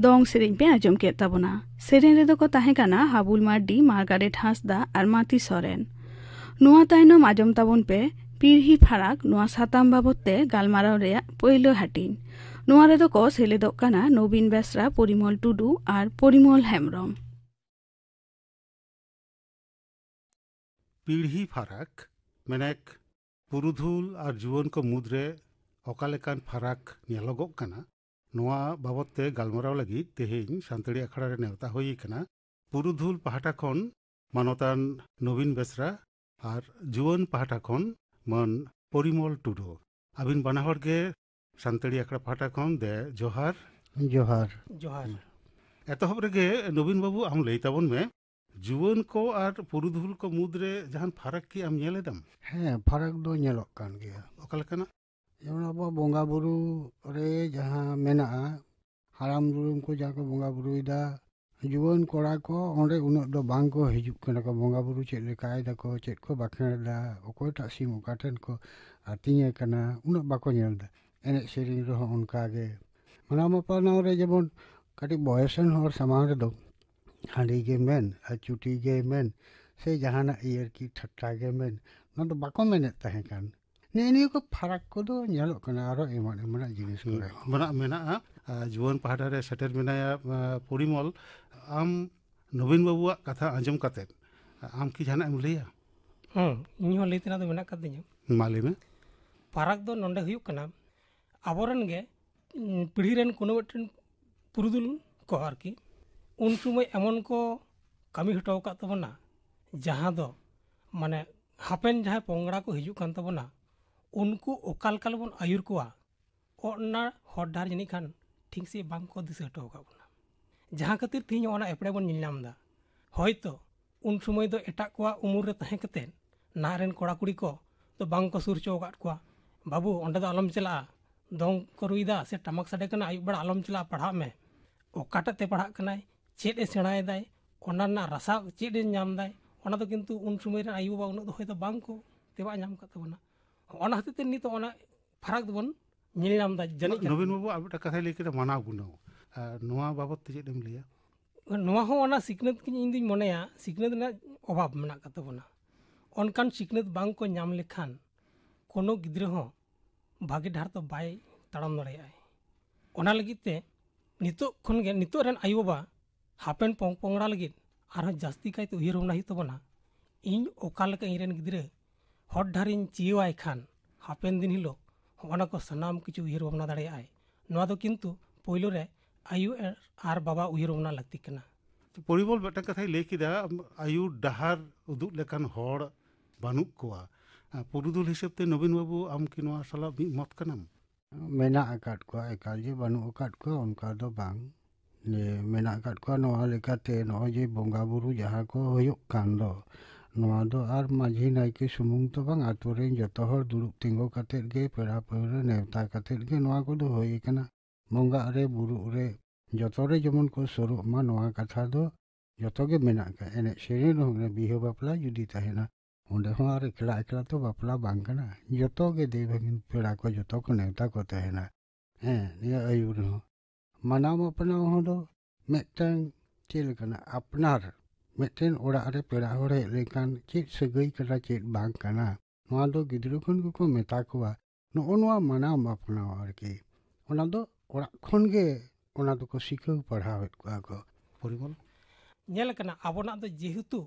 ᱫᱚᱝ ᱥᱮᱨᱮᱧ ᱯᱮ ᱟᱸᱡᱚᱢ ᱠᱮᱫ ᱛᱟᱵᱚᱱᱟ᱾ ᱥᱮᱨᱮᱧ ᱨᱮᱫᱚ ᱠᱚ ᱛᱟᱦᱮᱸ ᱠᱟᱱᱟ ᱦᱟᱵᱩᱞ ᱢᱟᱨᱰᱤ, ᱢᱟᱨᱜᱟᱨᱮᱴ ᱦᱟᱸᱥᱫᱟ ᱟᱨ ᱢᱟᱛᱤ ᱥᱚᱨᱮᱱ᱾ ᱱᱚᱣᱟ ᱛᱟᱭᱱᱚᱢ ᱟᱸᱡᱚᱢ ᱛᱟᱵᱚᱱ ᱯᱮ ᱯᱤᱲᱦᱤ ᱯᱷᱟᱨᱟᱠ, ᱱᱚᱣᱟ ᱥᱟᱛᱟᱢ ᱵᱟᱵᱚᱛ ᱛᱮ ᱜᱟᱞᱢᱟᱨᱟᱣ ᱨᱮᱭᱟᱜ ᱯᱳᱭᱞᱳ ᱦᱟᱹᱴᱤᱧ᱾ ᱱᱚᱣᱟ ᱨᱮᱫᱚ ᱠᱚ ᱥᱮᱞᱮᱫᱚᱜ ᱠᱟᱱᱟ ᱱᱚᱵᱤᱱ ᱵᱮᱥᱨᱟ, ᱯᱚᱨᱤᱢᱚᱞ ᱴᱩᱰᱩ ᱟᱨ ᱯᱚᱨᱤᱢᱚᱞ ᱦᱮᱢᱵᱨᱚᱢ᱾ ᱯᱤᱲᱦᱤ ᱯᱷᱟᱨᱟᱠ, ᱢᱮᱱᱮᱠ ᱯᱩᱨᱩᱫᱷᱩᱞ ᱟᱨ ᱡᱩᱣᱟᱹᱱ ᱠᱚ ᱢᱩᱫᱽᱨᱮ ᱚᱠᱟ ᱞᱮᱠᱟᱱ ᱯᱷᱟᱨᱟᱠ ᱧᱮᱞᱚᱜᱚᱜ ᱠᱟᱱᱟ, ᱱᱚᱣᱟ ᱵᱟᱵᱚᱛ ᱛᱮ ᱜᱟᱞᱢᱟᱨᱟᱣ ᱞᱟᱹᱜᱤᱫ ᱛᱮᱦᱮᱧ ᱥᱟᱱᱛᱟᱲᱤ ᱟᱠᱷᱲᱟ ᱨᱮ ᱱᱮᱣᱛᱟ ᱦᱩᱭ ᱟᱠᱟᱱᱟ ᱯᱩᱨᱩᱫᱷᱩᱞ ᱯᱟᱦᱴᱟ ᱠᱷᱚᱱ ᱢᱟᱱᱚᱛᱟᱱ ᱱᱚᱵᱤᱱ ᱵᱮᱥᱨᱟ ᱟᱨ ᱡᱩᱣᱟᱹᱱ ᱯᱟᱦᱴᱟ ᱠᱷᱚᱱ ᱢᱟᱹᱱ ᱯᱚᱨᱤᱢᱚᱞ ᱴᱩᱰᱩ᱾ ᱟᱹᱵᱤᱱ ᱵᱟᱱᱟ ᱦᱚᱲ ᱜᱮ ᱥᱟᱱᱛᱟᱲᱤ ᱟᱠᱷᱲᱟ ᱯᱟᱦᱴᱟ ᱠᱷᱚᱱ ᱫᱮ ᱡᱚᱦᱟᱨ᱾ ᱡᱚᱦᱟᱨ᱾ ᱡᱚᱦᱟᱨ᱾ ᱮᱛᱚᱦᱚᱵ ᱨᱮᱜᱮ ᱱᱚᱵᱤᱱ ᱵᱟᱹᱵᱩ, ᱟᱢ ᱞᱟᱹᱭ ᱛᱟᱵᱚᱱ ᱢᱮ, ᱡᱩᱣᱟᱹᱱ ᱠᱚ ᱟᱨ ᱯᱩᱨᱩᱫᱷᱩᱞ ᱠᱚ ᱢᱩᱫᱽᱨᱮ ᱡᱟᱦᱟᱱ ᱯᱷᱟᱨᱟᱠ ᱠᱤ ᱟᱢ ᱧᱮᱞ ᱮᱫᱟᱢ? ᱦᱮᱸ, ᱯᱷᱟᱨᱟᱠ ᱫᱚ ᱧᱮᱞᱚᱜ ᱠᱟᱱ ᱜᱮᱭᱟ᱾ ᱚᱠᱟ ᱞᱮᱠᱟᱱᱟᱜ? ᱡᱮᱢᱚᱱ ᱟᱵᱚ ᱵᱚᱸᱜᱟ ᱵᱩᱨᱩ ᱨᱮ ᱡᱟᱦᱟᱸ ᱢᱮᱱᱟᱜᱼᱟ, ᱦᱟᱲᱟᱢ ᱫᱩᱲᱩᱢ ᱠᱚ ᱡᱟᱦᱟᱸ ᱠᱚ ᱵᱚᱸᱜᱟ ᱵᱩᱨᱩᱭᱮᱫᱟ, ᱡᱩᱣᱟᱹᱱ ᱠᱚᱲᱟ ᱠᱚ ᱚᱸᱰᱮ ᱩᱱᱟᱹᱜ ᱫᱚ ᱵᱟᱝ ᱠᱚ ᱦᱤᱡᱩᱜ ᱠᱟᱱᱟ ᱠᱚ᱾ ᱵᱚᱸᱜᱟ ᱵᱩᱨᱩ ᱪᱮᱫ ᱞᱮᱠᱟᱭ ᱫᱟᱠᱚ, ᱪᱮᱫ ᱠᱚ ᱵᱟᱸᱠᱷᱮᱲ ᱫᱟ, ᱚᱠᱚᱭᱴᱟᱜ ᱥᱤᱢ ᱚᱠᱟ ᱴᱷᱮᱱ ᱠᱚ ᱟᱹᱛᱤᱧᱮ ᱠᱟᱱᱟ, ᱩᱱᱟᱹᱜ ᱵᱟᱠᱚ ᱧᱮᱞ ᱫᱟ᱾ ᱮᱱᱮᱡ ᱥᱮᱨᱮᱧ ᱨᱮᱦᱚᱸ ᱚᱱᱠᱟ ᱜᱮ᱾ ᱢᱟᱱᱟᱣ ᱢᱟᱯᱟᱱᱟᱣ ᱨᱮ ᱡᱮᱢᱚᱱ ᱠᱟᱹᱴᱤᱡ ᱵᱚᱭᱮᱥᱟᱱ ᱦᱚᱲ ᱥᱟᱢᱟᱝ ᱨᱮᱫᱚ ᱦᱟᱺᱰᱤ ᱜᱮ ᱢᱮᱱ ᱟᱨ ᱪᱩᱴᱤ ᱜᱮ ᱢᱮᱱ, ᱥᱮ ᱡᱟᱦᱟᱱᱟᱜ ᱤᱭᱟᱹ ᱟᱨᱠᱤ ᱴᱷᱟᱴᱴᱟ ᱜᱮ ᱢᱮᱱ, ᱚᱱᱟ ᱫᱚ ᱵᱟᱠᱚ ᱢᱮᱱᱮᱫ ᱛᱟᱦᱮᱸ ᱠᱟᱱ᱾ ᱱᱮᱜᱼᱮ ᱱᱤᱭᱟᱹ ᱠᱚ ᱯᱷᱟᱨᱟᱠ ᱠᱚᱫᱚ ᱧᱮᱞᱚᱜ ᱠᱟᱱᱟ ᱟᱨᱚ ᱮᱢᱟᱱ ᱮᱢᱟᱱᱟᱜ ᱡᱤᱱᱤᱥ ᱠᱚᱨᱮ᱾ ᱢᱮᱱᱟᱜ, ᱢᱮᱱᱟᱜᱼᱟ᱾ ᱟᱨ ᱡᱩᱣᱟᱹᱱ ᱯᱟᱦᱴᱟ ᱨᱮ ᱥᱮᱴᱮᱨ ᱢᱮᱱᱟᱭᱟ, ᱟᱸ, ᱯᱚᱨᱤᱢᱚᱞ᱾ ᱟᱢ ᱱᱚᱵᱤᱱ ᱵᱟᱹᱵᱩᱣᱟᱜ ᱠᱟᱛᱷᱟ ᱟᱸᱡᱚᱢ ᱠᱟᱛᱮᱫ ᱟᱢ ᱠᱤ ᱡᱟᱦᱟᱱᱟᱜ ᱮᱢ ᱞᱟᱹᱭᱟ? ᱦᱮᱸ, ᱤᱧ ᱦᱚᱸ ᱞᱟᱹᱭ ᱛᱮᱱᱟᱜ ᱫᱚ ᱢᱮᱱᱟᱜ ᱠᱟᱫ ᱛᱤᱧᱟᱹ᱾ ᱢᱟ ᱞᱟᱹᱭ ᱢᱮ᱾ ᱯᱷᱟᱨᱟᱠ ᱫᱚ ᱱᱚᱰᱮ ᱦᱩᱭᱩᱜ ᱠᱟᱱᱟ, ᱟᱵᱚᱨᱮᱱ ᱜᱮ, ᱩᱸ, ᱯᱤᱲᱦᱤ ᱨᱮᱱ ᱠᱳᱱᱳ ᱢᱤᱫᱴᱮᱱ ᱯᱩᱨᱩᱫᱷᱩᱞ ᱠᱚ ᱟᱨᱠᱤ, ᱩᱱ ᱥᱚᱢᱚᱭ ᱮᱢᱚᱱ ᱠᱚ ᱠᱟᱹᱢᱤ ᱦᱚᱴᱚ ᱟᱠᱟᱫ ᱛᱟᱵᱚᱱᱟ, ᱡᱟᱦᱟᱸ ᱫᱚ ᱢᱟᱱᱮ ᱦᱟᱯᱮᱱ ᱡᱟᱦᱟᱸᱭ ᱯᱚᱝᱲᱟ ᱠᱚ ᱦᱤᱡᱩᱜ ᱠᱟᱱ ᱛᱟᱵᱚᱱᱟ, ᱩᱱᱠᱩ ᱚᱠᱟ ᱞᱮᱠᱟ ᱨᱮᱵᱚᱱ ᱟᱹᱭᱩᱨ ᱠᱚᱣᱟ, ᱚᱱᱟ ᱦᱚᱨ ᱰᱟᱦᱟᱨ ᱡᱟᱹᱱᱤᱡ ᱠᱷᱟᱱ ᱴᱷᱤᱠ ᱥᱟᱺᱦᱤᱡ ᱵᱟᱝ ᱠᱚ ᱫᱤᱥᱟᱹ ᱦᱚᱴᱚ ᱟᱠᱟᱫ ᱵᱚᱱᱟ᱾ ᱡᱟᱦᱟᱸ ᱠᱷᱟᱹᱛᱤᱨ ᱛᱮᱦᱮᱧ ᱚᱱᱟ ᱮᱯᱲᱮ ᱵᱚᱱ ᱧᱮᱞ ᱧᱟᱢ ᱮᱫᱟ᱾ ᱦᱚᱭᱛᱚ ᱩᱱ ᱥᱚᱢᱚᱭ ᱫᱚ ᱮᱴᱟᱜ ᱠᱚᱣᱟᱜ ᱩᱢᱩᱞ ᱨᱮ ᱛᱟᱦᱮᱸ ᱠᱟᱛᱮᱫ ᱱᱟᱦᱟᱜ ᱨᱮᱱ ᱠᱚᱲᱟ ᱠᱩᱲᱤ ᱠᱚ ᱫᱚ ᱵᱟᱝ ᱠᱚ ᱥᱩᱨ ᱦᱚᱪᱚ ᱟᱠᱟᱫ ᱠᱚᱣᱟ, "ᱵᱟᱹᱵᱩ, ᱚᱸᱰᱮ ᱫᱚ ᱟᱞᱚᱢ ᱪᱟᱞᱟᱜᱼᱟ, ᱫᱚᱝ ᱠᱚ ᱨᱩᱭᱮᱫᱟ ᱥᱮ ᱴᱟᱢᱟᱠ ᱥᱟᱰᱮ ᱠᱟᱱᱟ, ᱟᱹᱭᱩᱵ ᱵᱮᱲᱟ ᱟᱞᱚᱢ ᱪᱟᱞᱟᱜᱼᱟ, ᱯᱟᱲᱦᱟᱜ ᱢᱮ᱾" ᱚᱠᱟᱴᱟᱜ ᱛᱮ ᱯᱟᱲᱦᱟᱜ ᱠᱟᱱᱟᱭ, ᱪᱮᱫ ᱮ ᱥᱮᱬᱟᱭᱮᱫᱟᱭ, ᱚᱱᱟ ᱨᱮᱱᱟᱜ ᱨᱟᱥᱟ ᱪᱮᱫ ᱮ ᱧᱟᱢ ᱮᱫᱟᱭ, ᱚᱱᱟ ᱫᱚ ᱠᱤᱱᱛᱩ ᱩᱱ ᱥᱚᱢᱚᱭ ᱨᱮᱱ ᱟᱭᱳᱼᱵᱟᱵᱟ ᱩᱱᱟᱹᱜ ᱫᱚ ᱦᱚᱭᱛᱳ ᱵᱟᱝ ᱠᱚ ᱛᱮᱵᱟᱜ ᱧᱟᱢ ᱟᱠᱟᱫ ᱛᱟᱵᱚᱱᱟ᱾ ᱚᱱᱟ ᱦᱚᱛᱮᱡ ᱛᱮ ᱱᱤᱛ ᱚᱱᱟ ᱯᱷᱟᱨᱟᱠ ᱫᱚᱵᱚᱱ ᱧᱮᱞ ᱧᱟᱢ ᱮᱫᱟ ᱡᱟᱹᱱᱤᱡ ᱠᱷᱟᱱ᱾ ᱱᱚᱵᱤᱱ ᱵᱟᱹᱵᱩ ᱟᱨ ᱢᱤᱫᱴᱟᱝ ᱠᱟᱛᱷᱟᱭ ᱞᱟᱹᱭ ᱠᱮᱫᱟ, ᱢᱟᱱᱟᱣ ᱜᱩᱱᱟᱹᱣ᱾ ᱟᱨ ᱱᱚᱣᱟ ᱵᱟᱵᱚᱫ ᱛᱮ ᱪᱮᱫ ᱮᱢ ᱞᱟᱹᱭᱟ? ᱱᱚᱣᱟ ᱦᱚᱸ ᱚᱱᱟ ᱥᱤᱠᱷᱱᱟᱹᱛ ᱜᱮ ᱤᱧ ᱫᱩᱧ ᱢᱚᱱᱮᱭᱟ, ᱥᱤᱠᱷᱱᱟᱹᱛ ᱨᱮᱱᱟᱜ ᱚᱵᱷᱟᱵᱽ ᱢᱮᱱᱟᱜ ᱟᱠᱟᱫ ᱛᱟᱵᱚᱱᱟ᱾ ᱚᱱᱠᱟᱱ ᱥᱤᱠᱷᱱᱟᱹᱛ ᱵᱟᱝ ᱠᱚ ᱧᱟᱢ ᱞᱮᱠᱷᱟᱱ ᱠᱳᱱᱳ ᱜᱤᱫᱽᱨᱟᱹ ᱦᱚᱸ ᱵᱷᱟᱜᱮ ᱰᱟᱦᱟᱨ ᱫᱚ ᱵᱟᱭ ᱛᱟᱲᱟᱢ ᱫᱟᱲᱮᱭᱟᱜᱼᱟᱭ᱾ ᱚᱱᱟ ᱞᱟᱹᱜᱤᱫ ᱛᱮ ᱱᱤᱛᱚᱜ ᱠᱷᱚᱱ ᱜᱮ, ᱱᱤᱛᱚᱜ ᱨᱮᱱ ᱟᱭᱳᱼᱵᱟᱵᱟ ᱦᱟᱯᱮᱱ ᱯᱚᱝ ᱯᱚᱝᱲᱟ ᱞᱟᱹᱜᱤᱫ ᱟᱨᱦᱚᱸ ᱡᱟᱹᱥᱛᱤ ᱠᱟᱭᱛᱮ ᱩᱭᱦᱟᱹᱨ ᱵᱷᱟᱵᱽᱱᱟ ᱦᱩᱭᱩᱜ ᱛᱟᱵᱚᱱᱟ᱾ ᱤᱧ ᱚᱠᱟ ᱞᱮᱠᱟ ᱤᱧ ᱨᱮᱱ ᱜᱤᱫᱽᱨᱟᱹ ᱦᱚᱨ ᱰᱟᱦᱟᱨᱤᱧ ᱪᱤᱭᱟᱹᱣᱟᱭ ᱠᱷᱟᱱ ᱦᱟᱯᱮᱱ ᱫᱤᱱ ᱦᱤᱞᱳᱜ ᱦᱚᱸᱜᱼᱚ ᱱᱟ ᱠᱚ ᱥᱟᱱᱟᱢ ᱠᱤᱪᱷᱩ ᱩᱭᱦᱟᱹᱨ ᱵᱷᱟᱵᱽᱱᱟ ᱫᱟᱲᱮᱭᱟᱜᱼᱟᱭ᱾ ᱱᱚᱣᱟ ᱫᱚ ᱠᱤᱱᱛᱩ ᱯᱳᱭᱞᱳ ᱨᱮ ᱟᱭᱳ ᱟᱨ ᱵᱟᱵᱟ ᱩᱭᱦᱟᱹᱨ ᱵᱷᱟᱵᱽᱱᱟ ᱞᱟᱹᱠᱛᱤ ᱠᱟᱱᱟ᱾ ᱯᱚᱨᱤᱢᱚᱞ ᱢᱤᱫᱴᱟᱝ ᱠᱟᱛᱷᱟᱭ ᱞᱟᱹᱭ ᱠᱮᱫᱟ, ᱟᱭᱩᱨ ᱰᱟᱦᱟᱨ ᱩᱫᱩᱜ ᱞᱮᱠᱟᱱ ᱦᱚᱲ ᱵᱟᱹᱱᱩᱜ ᱠᱚᱣᱟ᱾ ᱯᱩᱨᱩᱫᱷᱩᱞ ᱦᱤᱥᱟᱹᱵ ᱛᱮ ᱱᱚᱵᱤᱱ ᱵᱟᱹᱵᱩ, ᱟᱢ ᱠᱤ ᱱᱚᱣᱟ ᱥᱟᱞᱟᱜ ᱢᱤᱫ ᱢᱚᱛ ᱠᱟᱱᱟᱢ? ᱢᱮᱱᱟᱜ ᱟᱠᱟᱫ ᱠᱚᱣᱟ, ᱮᱠᱟᱞ ᱡᱮ ᱵᱟᱹᱱᱩᱜ ᱟᱠᱟᱫ ᱠᱚᱣᱟ ᱚᱱᱠᱟ ᱫᱚ ᱵᱟᱝ᱾ ᱡᱮ ᱢᱮᱱᱟᱜ ᱟᱠᱟᱫ ᱠᱚᱣᱟ ᱱᱚᱣᱟ ᱞᱮᱠᱟᱛᱮ ᱱᱚᱜᱼᱚᱭ ᱡᱮ ᱵᱚᱸᱜᱟ ᱵᱩᱨᱩ ᱡᱟᱦᱟᱸ ᱠᱚ ᱦᱩᱭᱩᱜ ᱠᱟᱱ ᱫᱚ, ᱱᱚᱣᱟ ᱫᱚ ᱟᱨ ᱢᱟᱹᱡᱷᱤ ᱱᱟᱭᱠᱮ ᱥᱩᱢᱩᱝ ᱫᱚ ᱵᱟᱝ, ᱟᱛᱳ ᱨᱮᱱ ᱡᱚᱛᱚ ᱦᱚᱲ ᱫᱩᱲᱩᱵ ᱛᱤᱸᱜᱩ ᱠᱟᱛᱮᱫ ᱜᱮ, ᱯᱮᱲᱟ ᱯᱟᱹᱲᱦᱟᱹ ᱱᱮᱣᱛᱟ ᱠᱟᱛᱮᱫ ᱜᱮ ᱱᱚᱣᱟ ᱠᱚᱫᱚ ᱦᱩᱭ ᱟᱠᱟᱱᱟ᱾ ᱵᱚᱸᱜᱟᱜ ᱨᱮ, ᱵᱩᱨᱩᱜ ᱨᱮ, ᱡᱚᱛᱚ ᱨᱮ ᱡᱮᱢᱚᱱ ᱠᱚ ᱥᱩᱨᱩᱜ ᱢᱟ, ᱱᱚᱣᱟ ᱠᱟᱛᱷᱟ ᱫᱚ ᱡᱚᱛᱚ ᱜᱮ ᱢᱮᱱᱟᱜ ᱟᱠᱟᱫ᱾ ᱮᱱᱮᱡ ᱥᱮᱨᱮᱧ ᱨᱮᱦᱚᱸ ᱵᱤᱦᱟᱹ ᱵᱟᱯᱞᱟ ᱡᱩᱫᱤ ᱛᱟᱦᱮᱱᱟ, ᱚᱸᱰᱮ ᱦᱚᱸ ᱟᱨ ᱮᱠᱞᱟ ᱮᱠᱞᱟ ᱛᱚ ᱵᱟᱯᱞᱟ ᱵᱟᱝ ᱠᱟᱱᱟ᱾ ᱡᱚᱛᱚ ᱜᱮ ᱫᱮᱣ ᱵᱷᱟᱹᱜᱤᱱ ᱯᱮᱲᱟ ᱠᱚ ᱡᱚᱛᱚ ᱠᱚ ᱱᱮᱣᱛᱟ ᱠᱚ ᱛᱟᱦᱮᱱᱟ᱾ ᱦᱮᱸ, ᱱᱤᱭᱟᱹ ᱟᱹᱭᱩᱨ ᱨᱮᱦᱚᱸ ᱢᱟᱱᱟᱣ ᱢᱟᱯᱱᱟᱣ ᱦᱚᱸ ᱫᱚ ᱢᱤᱫᱴᱟᱝ ᱪᱮᱫ ᱞᱮᱠᱟᱱᱟ, ᱟᱯᱱᱟᱨ ᱢᱤᱫᱴᱮᱱ ᱚᱲᱟᱜ ᱨᱮ ᱯᱮᱲᱟ ᱦᱚᱲ ᱦᱮᱡ ᱞᱮᱱᱠᱷᱟᱱ ᱪᱮᱫ ᱥᱟᱹᱜᱟᱹᱭ ᱠᱟᱱᱟ, ᱪᱮᱫ ᱵᱟᱝ ᱠᱟᱱᱟ, ᱱᱚᱣᱟ ᱫᱚ ᱜᱤᱫᱽᱨᱟᱹ ᱠᱷᱚᱱ ᱜᱮᱠᱚ ᱢᱮᱛᱟ ᱠᱚᱣᱟ᱾ ᱱᱚᱜᱼᱚ ᱱᱚᱣᱟ ᱢᱟᱱᱟᱣ ᱢᱟᱯᱱᱟᱣ ᱟᱨᱠᱤ, ᱚᱱᱟ ᱫᱚ ᱚᱲᱟᱜ ᱠᱷᱚᱱ ᱜᱮ ᱚᱱᱟ ᱫᱚᱠᱚ ᱥᱤᱠᱷᱟᱹᱣ ᱯᱟᱲᱦᱟᱣᱮᱫ ᱠᱚᱣᱟ ᱠᱚ᱾ ᱯᱚᱨᱤᱢᱚᱞ? ᱧᱮᱞ ᱟᱠᱟᱱᱟ, ᱟᱵᱚᱱᱟᱜ ᱫᱚ ᱡᱮᱦᱮᱛᱩ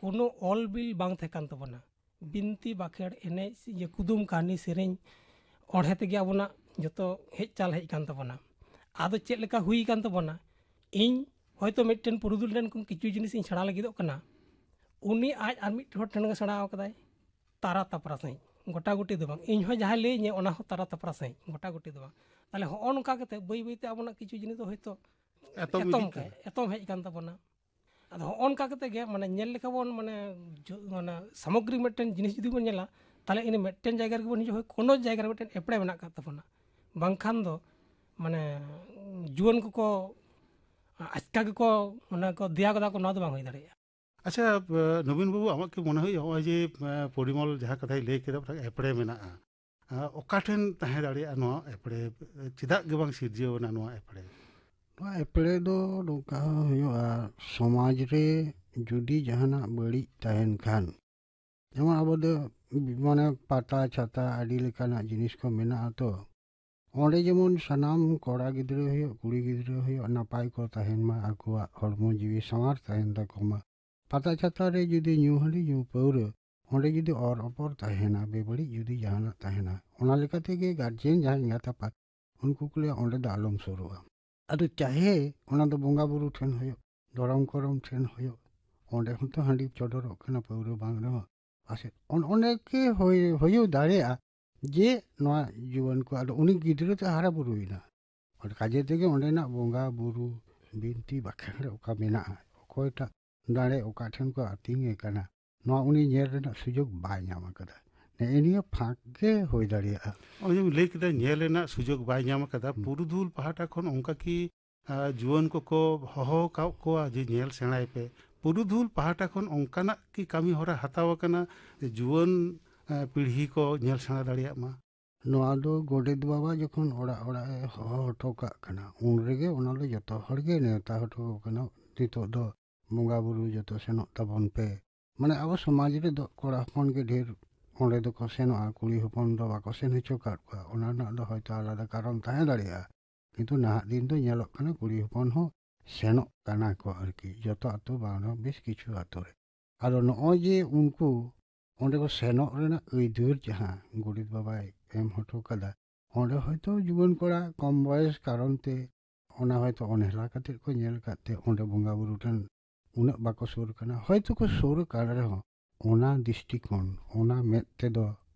ᱠᱳᱱᱳ ᱚᱞ ᱵᱤᱞ ᱵᱟᱝ ᱛᱟᱦᱮᱸ ᱠᱟᱱ ᱛᱟᱵᱚᱱᱟ, ᱵᱤᱱᱛᱤ ᱵᱟᱠᱷᱮᱲ, ᱮᱱᱮᱡ, ᱤᱭᱟᱹ, ᱠᱩᱫᱩᱢ ᱠᱟᱹᱦᱱᱤ, ᱥᱮᱨᱮᱧ, ᱚᱬᱦᱮ ᱛᱮᱜᱮ ᱟᱵᱚᱱᱟᱜ ᱡᱚᱛᱚ ᱦᱮᱡ ᱪᱟᱞ ᱦᱮᱡ ᱠᱟᱱ ᱛᱟᱵᱚᱱᱟ᱾ ᱟᱫᱚ ᱪᱮᱫ ᱞᱮᱠᱟ ᱦᱩᱭ ᱠᱟᱱ ᱛᱟᱵᱚᱱᱟ, ᱤᱧ ᱦᱚᱭᱛᱳ ᱢᱤᱫᱴᱮᱱ ᱯᱩᱨᱩᱫᱷᱩᱞ ᱴᱷᱮᱱ ᱠᱷᱚᱱ ᱠᱤᱪᱷᱩ ᱡᱤᱱᱤᱥ ᱤᱧ ᱥᱮᱬᱟ ᱞᱟᱹᱜᱤᱫᱚᱜ ᱠᱟᱱᱟ, ᱩᱱᱤ ᱟᱡ ᱟᱨ ᱢᱤᱫ ᱦᱚᱲ ᱴᱷᱮᱱ ᱜᱮ ᱥᱮᱬᱟ ᱟᱠᱟᱫᱟᱭ᱾ ᱛᱟᱨᱟ ᱛᱟᱯᱨᱟ ᱥᱟᱺᱦᱤᱡ, ᱜᱚᱴᱟ ᱜᱩᱴᱤ ᱫᱚ ᱵᱟᱝ, ᱤᱧ ᱦᱚᱸ ᱡᱟᱦᱟᱸᱭ ᱞᱟᱹᱭᱟᱹᱧᱟᱹ ᱚᱱᱟ ᱦᱚᱸ ᱛᱟᱨᱟ ᱛᱟᱯᱨᱟ ᱥᱟᱺᱦᱤᱡ, ᱜᱚᱴᱟ ᱜᱩᱴᱤ ᱫᱚ ᱵᱟᱝ᱾ ᱛᱟᱦᱞᱮ ᱦᱚᱸᱜᱼᱚ ᱱᱚᱝᱠᱟ ᱠᱟᱛᱮ ᱵᱟᱹᱭ ᱵᱟᱹᱭ ᱛᱮ ᱟᱵᱚᱱᱟᱜ ᱠᱤᱪᱷᱩ ᱡᱤᱱᱤᱥ ᱫᱚ ᱦᱚᱭᱛᱳ ᱮᱛᱚᱢ ᱮᱛᱚᱢ ᱤᱫᱤᱜ ᱠᱟᱱᱟ᱾ ᱮᱛᱚᱢ ᱦᱮᱡ ᱟᱠᱟᱱ ᱛᱟᱵᱚᱱᱟ᱾ ᱟᱫᱚ ᱦᱚᱸᱜᱼᱚ ᱱᱚᱝᱠᱟ ᱠᱟᱛᱮ ᱜᱮ, ᱢᱟᱱᱮ, ᱧᱮᱞ ᱞᱮᱠᱷᱟᱱ ᱵᱚᱱ, ᱢᱟᱱᱮ, ᱡᱚ-, ᱢᱟᱱᱮ, ᱥᱟᱢᱚᱜᱽᱨᱤᱠ ᱢᱤᱫᱴᱮᱱ ᱡᱤᱱᱤᱥ ᱡᱩᱫᱤ ᱵᱚᱱ ᱧᱮᱞᱟ, ᱛᱟᱦᱞᱮ ᱤᱱᱟᱹ ᱢᱤᱫᱴᱮᱱ ᱡᱟᱭᱜᱟ ᱨᱮᱜᱮ ᱵᱚᱱ ᱦᱤᱡᱩᱜᱼᱟ, ᱦᱳᱭ, ᱠᱳᱱᱳ ᱡᱟᱭᱜᱟ ᱨᱮ ᱢᱤᱫᱴᱮᱱ ᱮᱯᱲᱮ ᱢᱮᱱᱟᱜ ᱟᱠᱟᱫ ᱛᱟᱵᱚᱱᱟ᱾ ᱵᱟᱝᱠᱷᱟᱱ ᱫᱚ, ᱢᱟᱱᱮ, ᱡᱩᱣᱟᱹᱱ ᱠᱚᱠᱚ ᱟᱪᱠᱟ ᱜᱮᱠᱚ, ᱢᱟᱱᱮ, ᱠᱚ ᱫᱮᱭᱟ ᱜᱚᱫᱟ ᱠᱚ, ᱱᱚᱣᱟ ᱫᱚ ᱵᱟᱝ ᱦᱩᱭ ᱫᱟᱲᱮᱭᱟᱜᱼᱟ᱾ ᱟᱪᱪᱷᱟ, ᱮ, ᱱᱚᱵᱤᱱ ᱵᱟᱹᱵᱩ, ᱟᱢᱟᱜ ᱠᱤ ᱢᱚᱱᱮ ᱦᱩᱭᱩᱜᱼᱟ, ᱱᱚᱜᱼᱚᱭ ᱡᱮ, ᱮ, ᱯᱚᱨᱤᱢᱚᱞ ᱡᱟᱦᱟᱸ ᱠᱟᱛᱷᱟᱭ ᱞᱟᱹᱭ ᱠᱮᱫᱟ, ᱢᱤᱫᱴᱟᱝ ᱮᱯᱲᱮ ᱢᱮᱱᱟᱜᱼᱟ, ᱟᱸ, ᱚᱠᱟ ᱴᱷᱮᱱ ᱛᱟᱦᱮᱸ ᱫᱟᱲᱮᱭᱟᱜᱼᱟ ᱱᱚᱣᱟ ᱮᱯᱲᱮ? ᱪᱮᱫᱟᱜ ᱜᱮ ᱵᱟᱝ ᱥᱤᱨᱡᱟᱹᱣ ᱮᱱᱟ ᱱᱚᱣᱟ ᱮᱯᱲᱮ? ᱱᱚᱣᱟ ᱮᱯᱲᱮ ᱫᱚ ᱱᱚᱝᱠᱟ ᱦᱩᱭᱩᱜᱼᱟ, ᱥᱚᱢᱟᱡᱽ ᱨᱮ ᱡᱩᱫᱤ ᱡᱟᱦᱟᱱᱟᱜ ᱵᱟᱹᱲᱤᱡ ᱛᱟᱦᱮᱱ ᱠᱷᱟᱱ, ᱡᱮᱢᱚᱱ ᱟᱵᱚ ᱫᱚ ᱢᱟᱱᱮ ᱯᱟᱛᱟ ᱪᱷᱟᱛᱟ ᱟᱹᱰᱤ ᱞᱮᱠᱟᱱᱟᱜ ᱡᱤᱱᱤᱥ ᱠᱚ ᱢᱮᱱᱟᱜᱼᱟ ᱛᱚ, ᱚᱸᱰᱮ ᱡᱮᱢᱚᱱ ᱥᱟᱱᱟᱢ ᱠᱚᱲᱟ ᱜᱤᱫᱽᱨᱟᱹ ᱦᱩᱭᱩᱜ, ᱠᱩᱲᱤ ᱜᱤᱫᱽᱨᱟᱹ ᱦᱩᱭᱩᱜ, ᱱᱟᱯᱟᱭ ᱠᱚ ᱛᱟᱦᱮᱱ ᱢᱟ, ᱟᱠᱚᱣᱟᱜ ᱦᱚᱲᱢᱚ ᱡᱤᱣᱤ ᱥᱟᱶᱟᱨ ᱛᱟᱦᱮᱱ ᱛᱟᱠᱚ ᱢᱟ᱾ ᱯᱟᱛᱟ ᱪᱷᱟᱛᱟ ᱨᱮ ᱡᱩᱫᱤ ᱧᱩ ᱦᱟᱺᱰᱤ ᱧᱩ ᱯᱟᱹᱣᱨᱟᱹ, ᱚᱸᱰᱮ ᱡᱩᱫᱤ ᱚᱨ ᱚᱯᱚᱨ ᱛᱟᱦᱮᱱᱟ, ᱵᱮᱵᱟᱹᱲᱤᱡ ᱡᱩᱫᱤ ᱡᱟᱦᱟᱱᱟᱜ ᱛᱟᱦᱮᱱᱟ, ᱚᱱᱟ ᱞᱮᱠᱟ ᱛᱮᱜᱮ ᱜᱟᱨᱡᱮᱱ ᱡᱟᱦᱟᱸᱭ ᱮᱸᱜᱟᱛ ᱟᱯᱟᱛ, ᱩᱱᱠᱩ ᱠᱚ ᱞᱟᱹᱭᱟ ᱚᱸᱰᱮ ᱫᱚ ᱟᱞᱚᱢ ᱥᱩᱨᱩᱜᱼᱟ᱾ ᱟᱫᱚ ᱪᱟᱦᱮ ᱚᱱᱟ ᱫᱚ ᱵᱚᱸᱜᱟ ᱵᱩᱨᱩ ᱴᱷᱮᱱ ᱦᱩᱭᱩᱜ, ᱫᱷᱚᱨᱚᱢ ᱠᱚᱨᱚᱢ ᱴᱷᱮᱱ ᱦᱩᱭᱩᱜ, ᱚᱸᱰᱮ ᱦᱚᱸᱛᱚ ᱦᱟᱺᱰᱤ ᱪᱚᱰᱚᱨᱚᱜ ᱠᱟᱱᱟ, ᱯᱟᱹᱣᱨᱟᱹ ᱵᱟᱝ ᱨᱮᱦᱚᱸ᱾ ᱯᱟᱥᱮᱡ ᱚᱱ-, ᱚᱱᱮ ᱠᱤ ᱦᱩᱭ, ᱦᱩᱭ ᱫᱟᱲᱮᱭᱟᱜᱼᱟ ᱡᱮ ᱱᱚᱣᱟ ᱡᱩᱣᱟᱹᱱ ᱠᱚ, ᱟᱫᱚ ᱩᱱᱤ ᱜᱤᱫᱽᱨᱟᱹ ᱛᱚ ᱦᱟᱨᱟ ᱵᱩᱨᱩᱭᱮᱱᱟ, ᱚᱱᱟ ᱠᱟᱡᱮ ᱛᱮᱜᱮ ᱚᱸᱰᱮᱱᱟᱜ ᱵᱚᱸᱜᱟ ᱵᱩᱨᱩ, ᱵᱤᱱᱛᱤ ᱵᱟᱠᱷᱮᱬ ᱚᱠᱟ ᱢᱮᱱᱟᱜᱼᱟ, ᱚᱠᱚᱭᱴᱟᱜ ᱫᱟᱲᱮ ᱚᱠᱟ ᱴᱷᱮᱱ ᱠᱚ ᱟᱹᱛᱤᱧᱮ ᱠᱟᱱᱟ, ᱱᱚᱣᱟ ᱩᱱᱤ ᱧᱮᱞ ᱨᱮᱱᱟᱜ ᱥᱩᱡᱳᱜᱽ ᱵᱟᱭ ᱧᱟᱢ ᱟᱠᱟᱫᱟ᱾ ᱱᱮᱜᱼᱮ ᱱᱤᱭᱟᱹ ᱯᱷᱟᱸᱠ ᱜᱮ ᱦᱩᱭ ᱫᱟᱲᱮᱭᱟᱜᱼᱟ᱾ ᱱᱚᱜᱼᱚᱭ ᱡᱮᱢ ᱞᱟᱹᱭ ᱠᱮᱫᱟ, ᱧᱮᱞ ᱨᱮᱱᱟᱜ ᱥᱩᱡᱳᱜᱽ ᱵᱟᱭ ᱧᱟᱢ ᱟᱠᱟᱫᱟ, ᱦᱩᱸ᱾ ᱯᱩᱨᱩᱫᱷᱩᱞ ᱯᱟᱦᱴᱟ ᱠᱷᱚᱱ ᱚᱱᱠᱟ ᱠᱤ, ᱟ, ᱡᱩᱣᱟᱹᱱ ᱠᱚᱠᱚ ᱦᱚᱦᱚ ᱟᱠᱟᱫ ᱠᱚᱣᱟ ᱡᱮ ᱧᱮᱞ ᱥᱮᱬᱟᱭ ᱯᱮ? ᱯᱩᱨᱩᱫᱷᱩᱞ ᱯᱟᱦᱴᱟ ᱠᱷᱚᱱ ᱚᱱᱠᱟᱱᱟᱜ ᱠᱤ ᱠᱟᱹᱢᱤ ᱦᱚᱨᱟ ᱦᱟᱛᱟᱣ ᱟᱠᱟᱱᱟ ᱡᱮ ᱡᱩᱣᱟᱹᱱ, ᱟ, ᱯᱤᱲᱦᱤ ᱠᱚ ᱧᱮᱞ ᱥᱮᱬᱟ ᱫᱟᱲᱮᱭᱟᱜ ᱢᱟ? ᱱᱚᱣᱟ ᱫᱚ ᱜᱚᱰᱮᱛ ᱵᱟᱵᱟ ᱡᱚᱠᱷᱚᱱ ᱚᱲᱟᱜ ᱚᱲᱟᱜ ᱮ ᱦᱚᱦᱚ ᱦᱚᱴᱚ ᱠᱟᱜ ᱠᱟᱱᱟ, ᱩᱱ ᱨᱮᱜᱮ ᱚᱱᱟ ᱫᱚ ᱡᱚᱛᱚ ᱦᱚᱲ ᱜᱮ ᱱᱮᱣᱛᱟ ᱦᱚᱴᱚ ᱠᱟᱱᱟ᱾ ᱱᱤᱛᱚᱜ ᱫᱚ ᱵᱚᱸᱜᱟ ᱵᱩᱨᱩ ᱡᱚᱛᱚ ᱥᱮᱱᱚᱜ ᱛᱟᱵᱚᱱ ᱯᱮ᱾ ᱢᱟᱱᱮ ᱟᱵᱚ ᱥᱚᱢᱟᱡᱽ ᱨᱮᱫᱚ ᱠᱚᱲᱟ ᱦᱚᱯᱚᱱ ᱜᱮ ᱰᱷᱮᱨ ᱚᱸᱰᱮ ᱫᱚᱠᱚ ᱥᱮᱱᱚᱜᱼᱟ, ᱠᱩᱲᱤ ᱦᱚᱯᱚᱱ ᱫᱚ ᱵᱟᱠᱚ ᱥᱮᱱ ᱦᱚᱪᱚ ᱟᱠᱟᱫ ᱠᱚᱣᱟ᱾ ᱚᱱᱟ ᱨᱮᱱᱟᱜ ᱫᱚ ᱦᱚᱭᱛᱳ ᱟᱞᱟᱫᱟ ᱠᱟᱨᱚᱱ ᱛᱟᱦᱮᱸ ᱫᱟᱲᱮᱭᱟᱜᱼᱟ, ᱠᱤᱱᱛᱩ ᱱᱟᱦᱟᱜ ᱫᱤᱱ ᱫᱚ ᱧᱮᱞᱚᱜ ᱠᱟᱱᱟ ᱠᱩᱲᱤ ᱦᱚᱯᱚᱱ ᱦᱚᱸ ᱥᱮᱱᱚᱜ ᱠᱟᱱᱟ ᱠᱚ ᱟᱨᱠᱤ, ᱡᱚᱛᱚ ᱟᱛᱳ ᱵᱟᱝ ᱨᱮᱦᱚᱸ ᱵᱮᱥ ᱠᱤᱪᱷᱩ ᱟᱛᱳ ᱨᱮ᱾ ᱟᱫᱚ ᱱᱚᱜᱼᱚᱭ ᱡᱮ ᱩᱱᱠᱩ ᱚᱸᱰᱮ ᱠᱚ ᱥᱮᱱᱚᱜ ᱨᱮᱱᱟᱜ ᱟᱹᱭᱫᱟᱹᱨ ᱡᱟᱦᱟᱸ ᱜᱚᱰᱮᱛ ᱵᱟᱵᱟᱭ ᱮᱢ ᱦᱚᱴᱚ ᱠᱟᱫᱟ, ᱚᱸᱰᱮ ᱦᱚᱭᱛᱳ ᱡᱩᱣᱟᱹᱱ ᱠᱚᱲᱟ ᱠᱚᱢ ᱵᱚᱭᱮᱥ ᱠᱟᱨᱚᱱ ᱛᱮ ᱚᱱᱟ ᱦᱚᱭᱛᱳ ᱚᱱᱦᱮᱞᱟ ᱠᱟᱛᱮ ᱠᱚ ᱧᱮᱞ ᱟᱠᱟᱫ ᱛᱮ ᱚᱸᱰᱮ ᱵᱚᱸᱜᱟ ᱵᱩᱨᱩ ᱴᱷᱮᱱ ᱩᱱᱟᱹᱜ ᱵᱟᱠᱚ ᱥᱩᱨ ᱠᱟᱱᱟ᱾ ᱦᱚᱭᱛᱳ ᱠᱚ ᱥᱩᱨ ᱟᱠᱟᱱ ᱨᱮᱦᱚᱸ ᱚᱱᱟ ᱫᱨᱤᱥᱴᱤᱠᱳᱱ, ᱚᱱᱟ ᱢᱮᱫ ᱛᱮᱫᱚ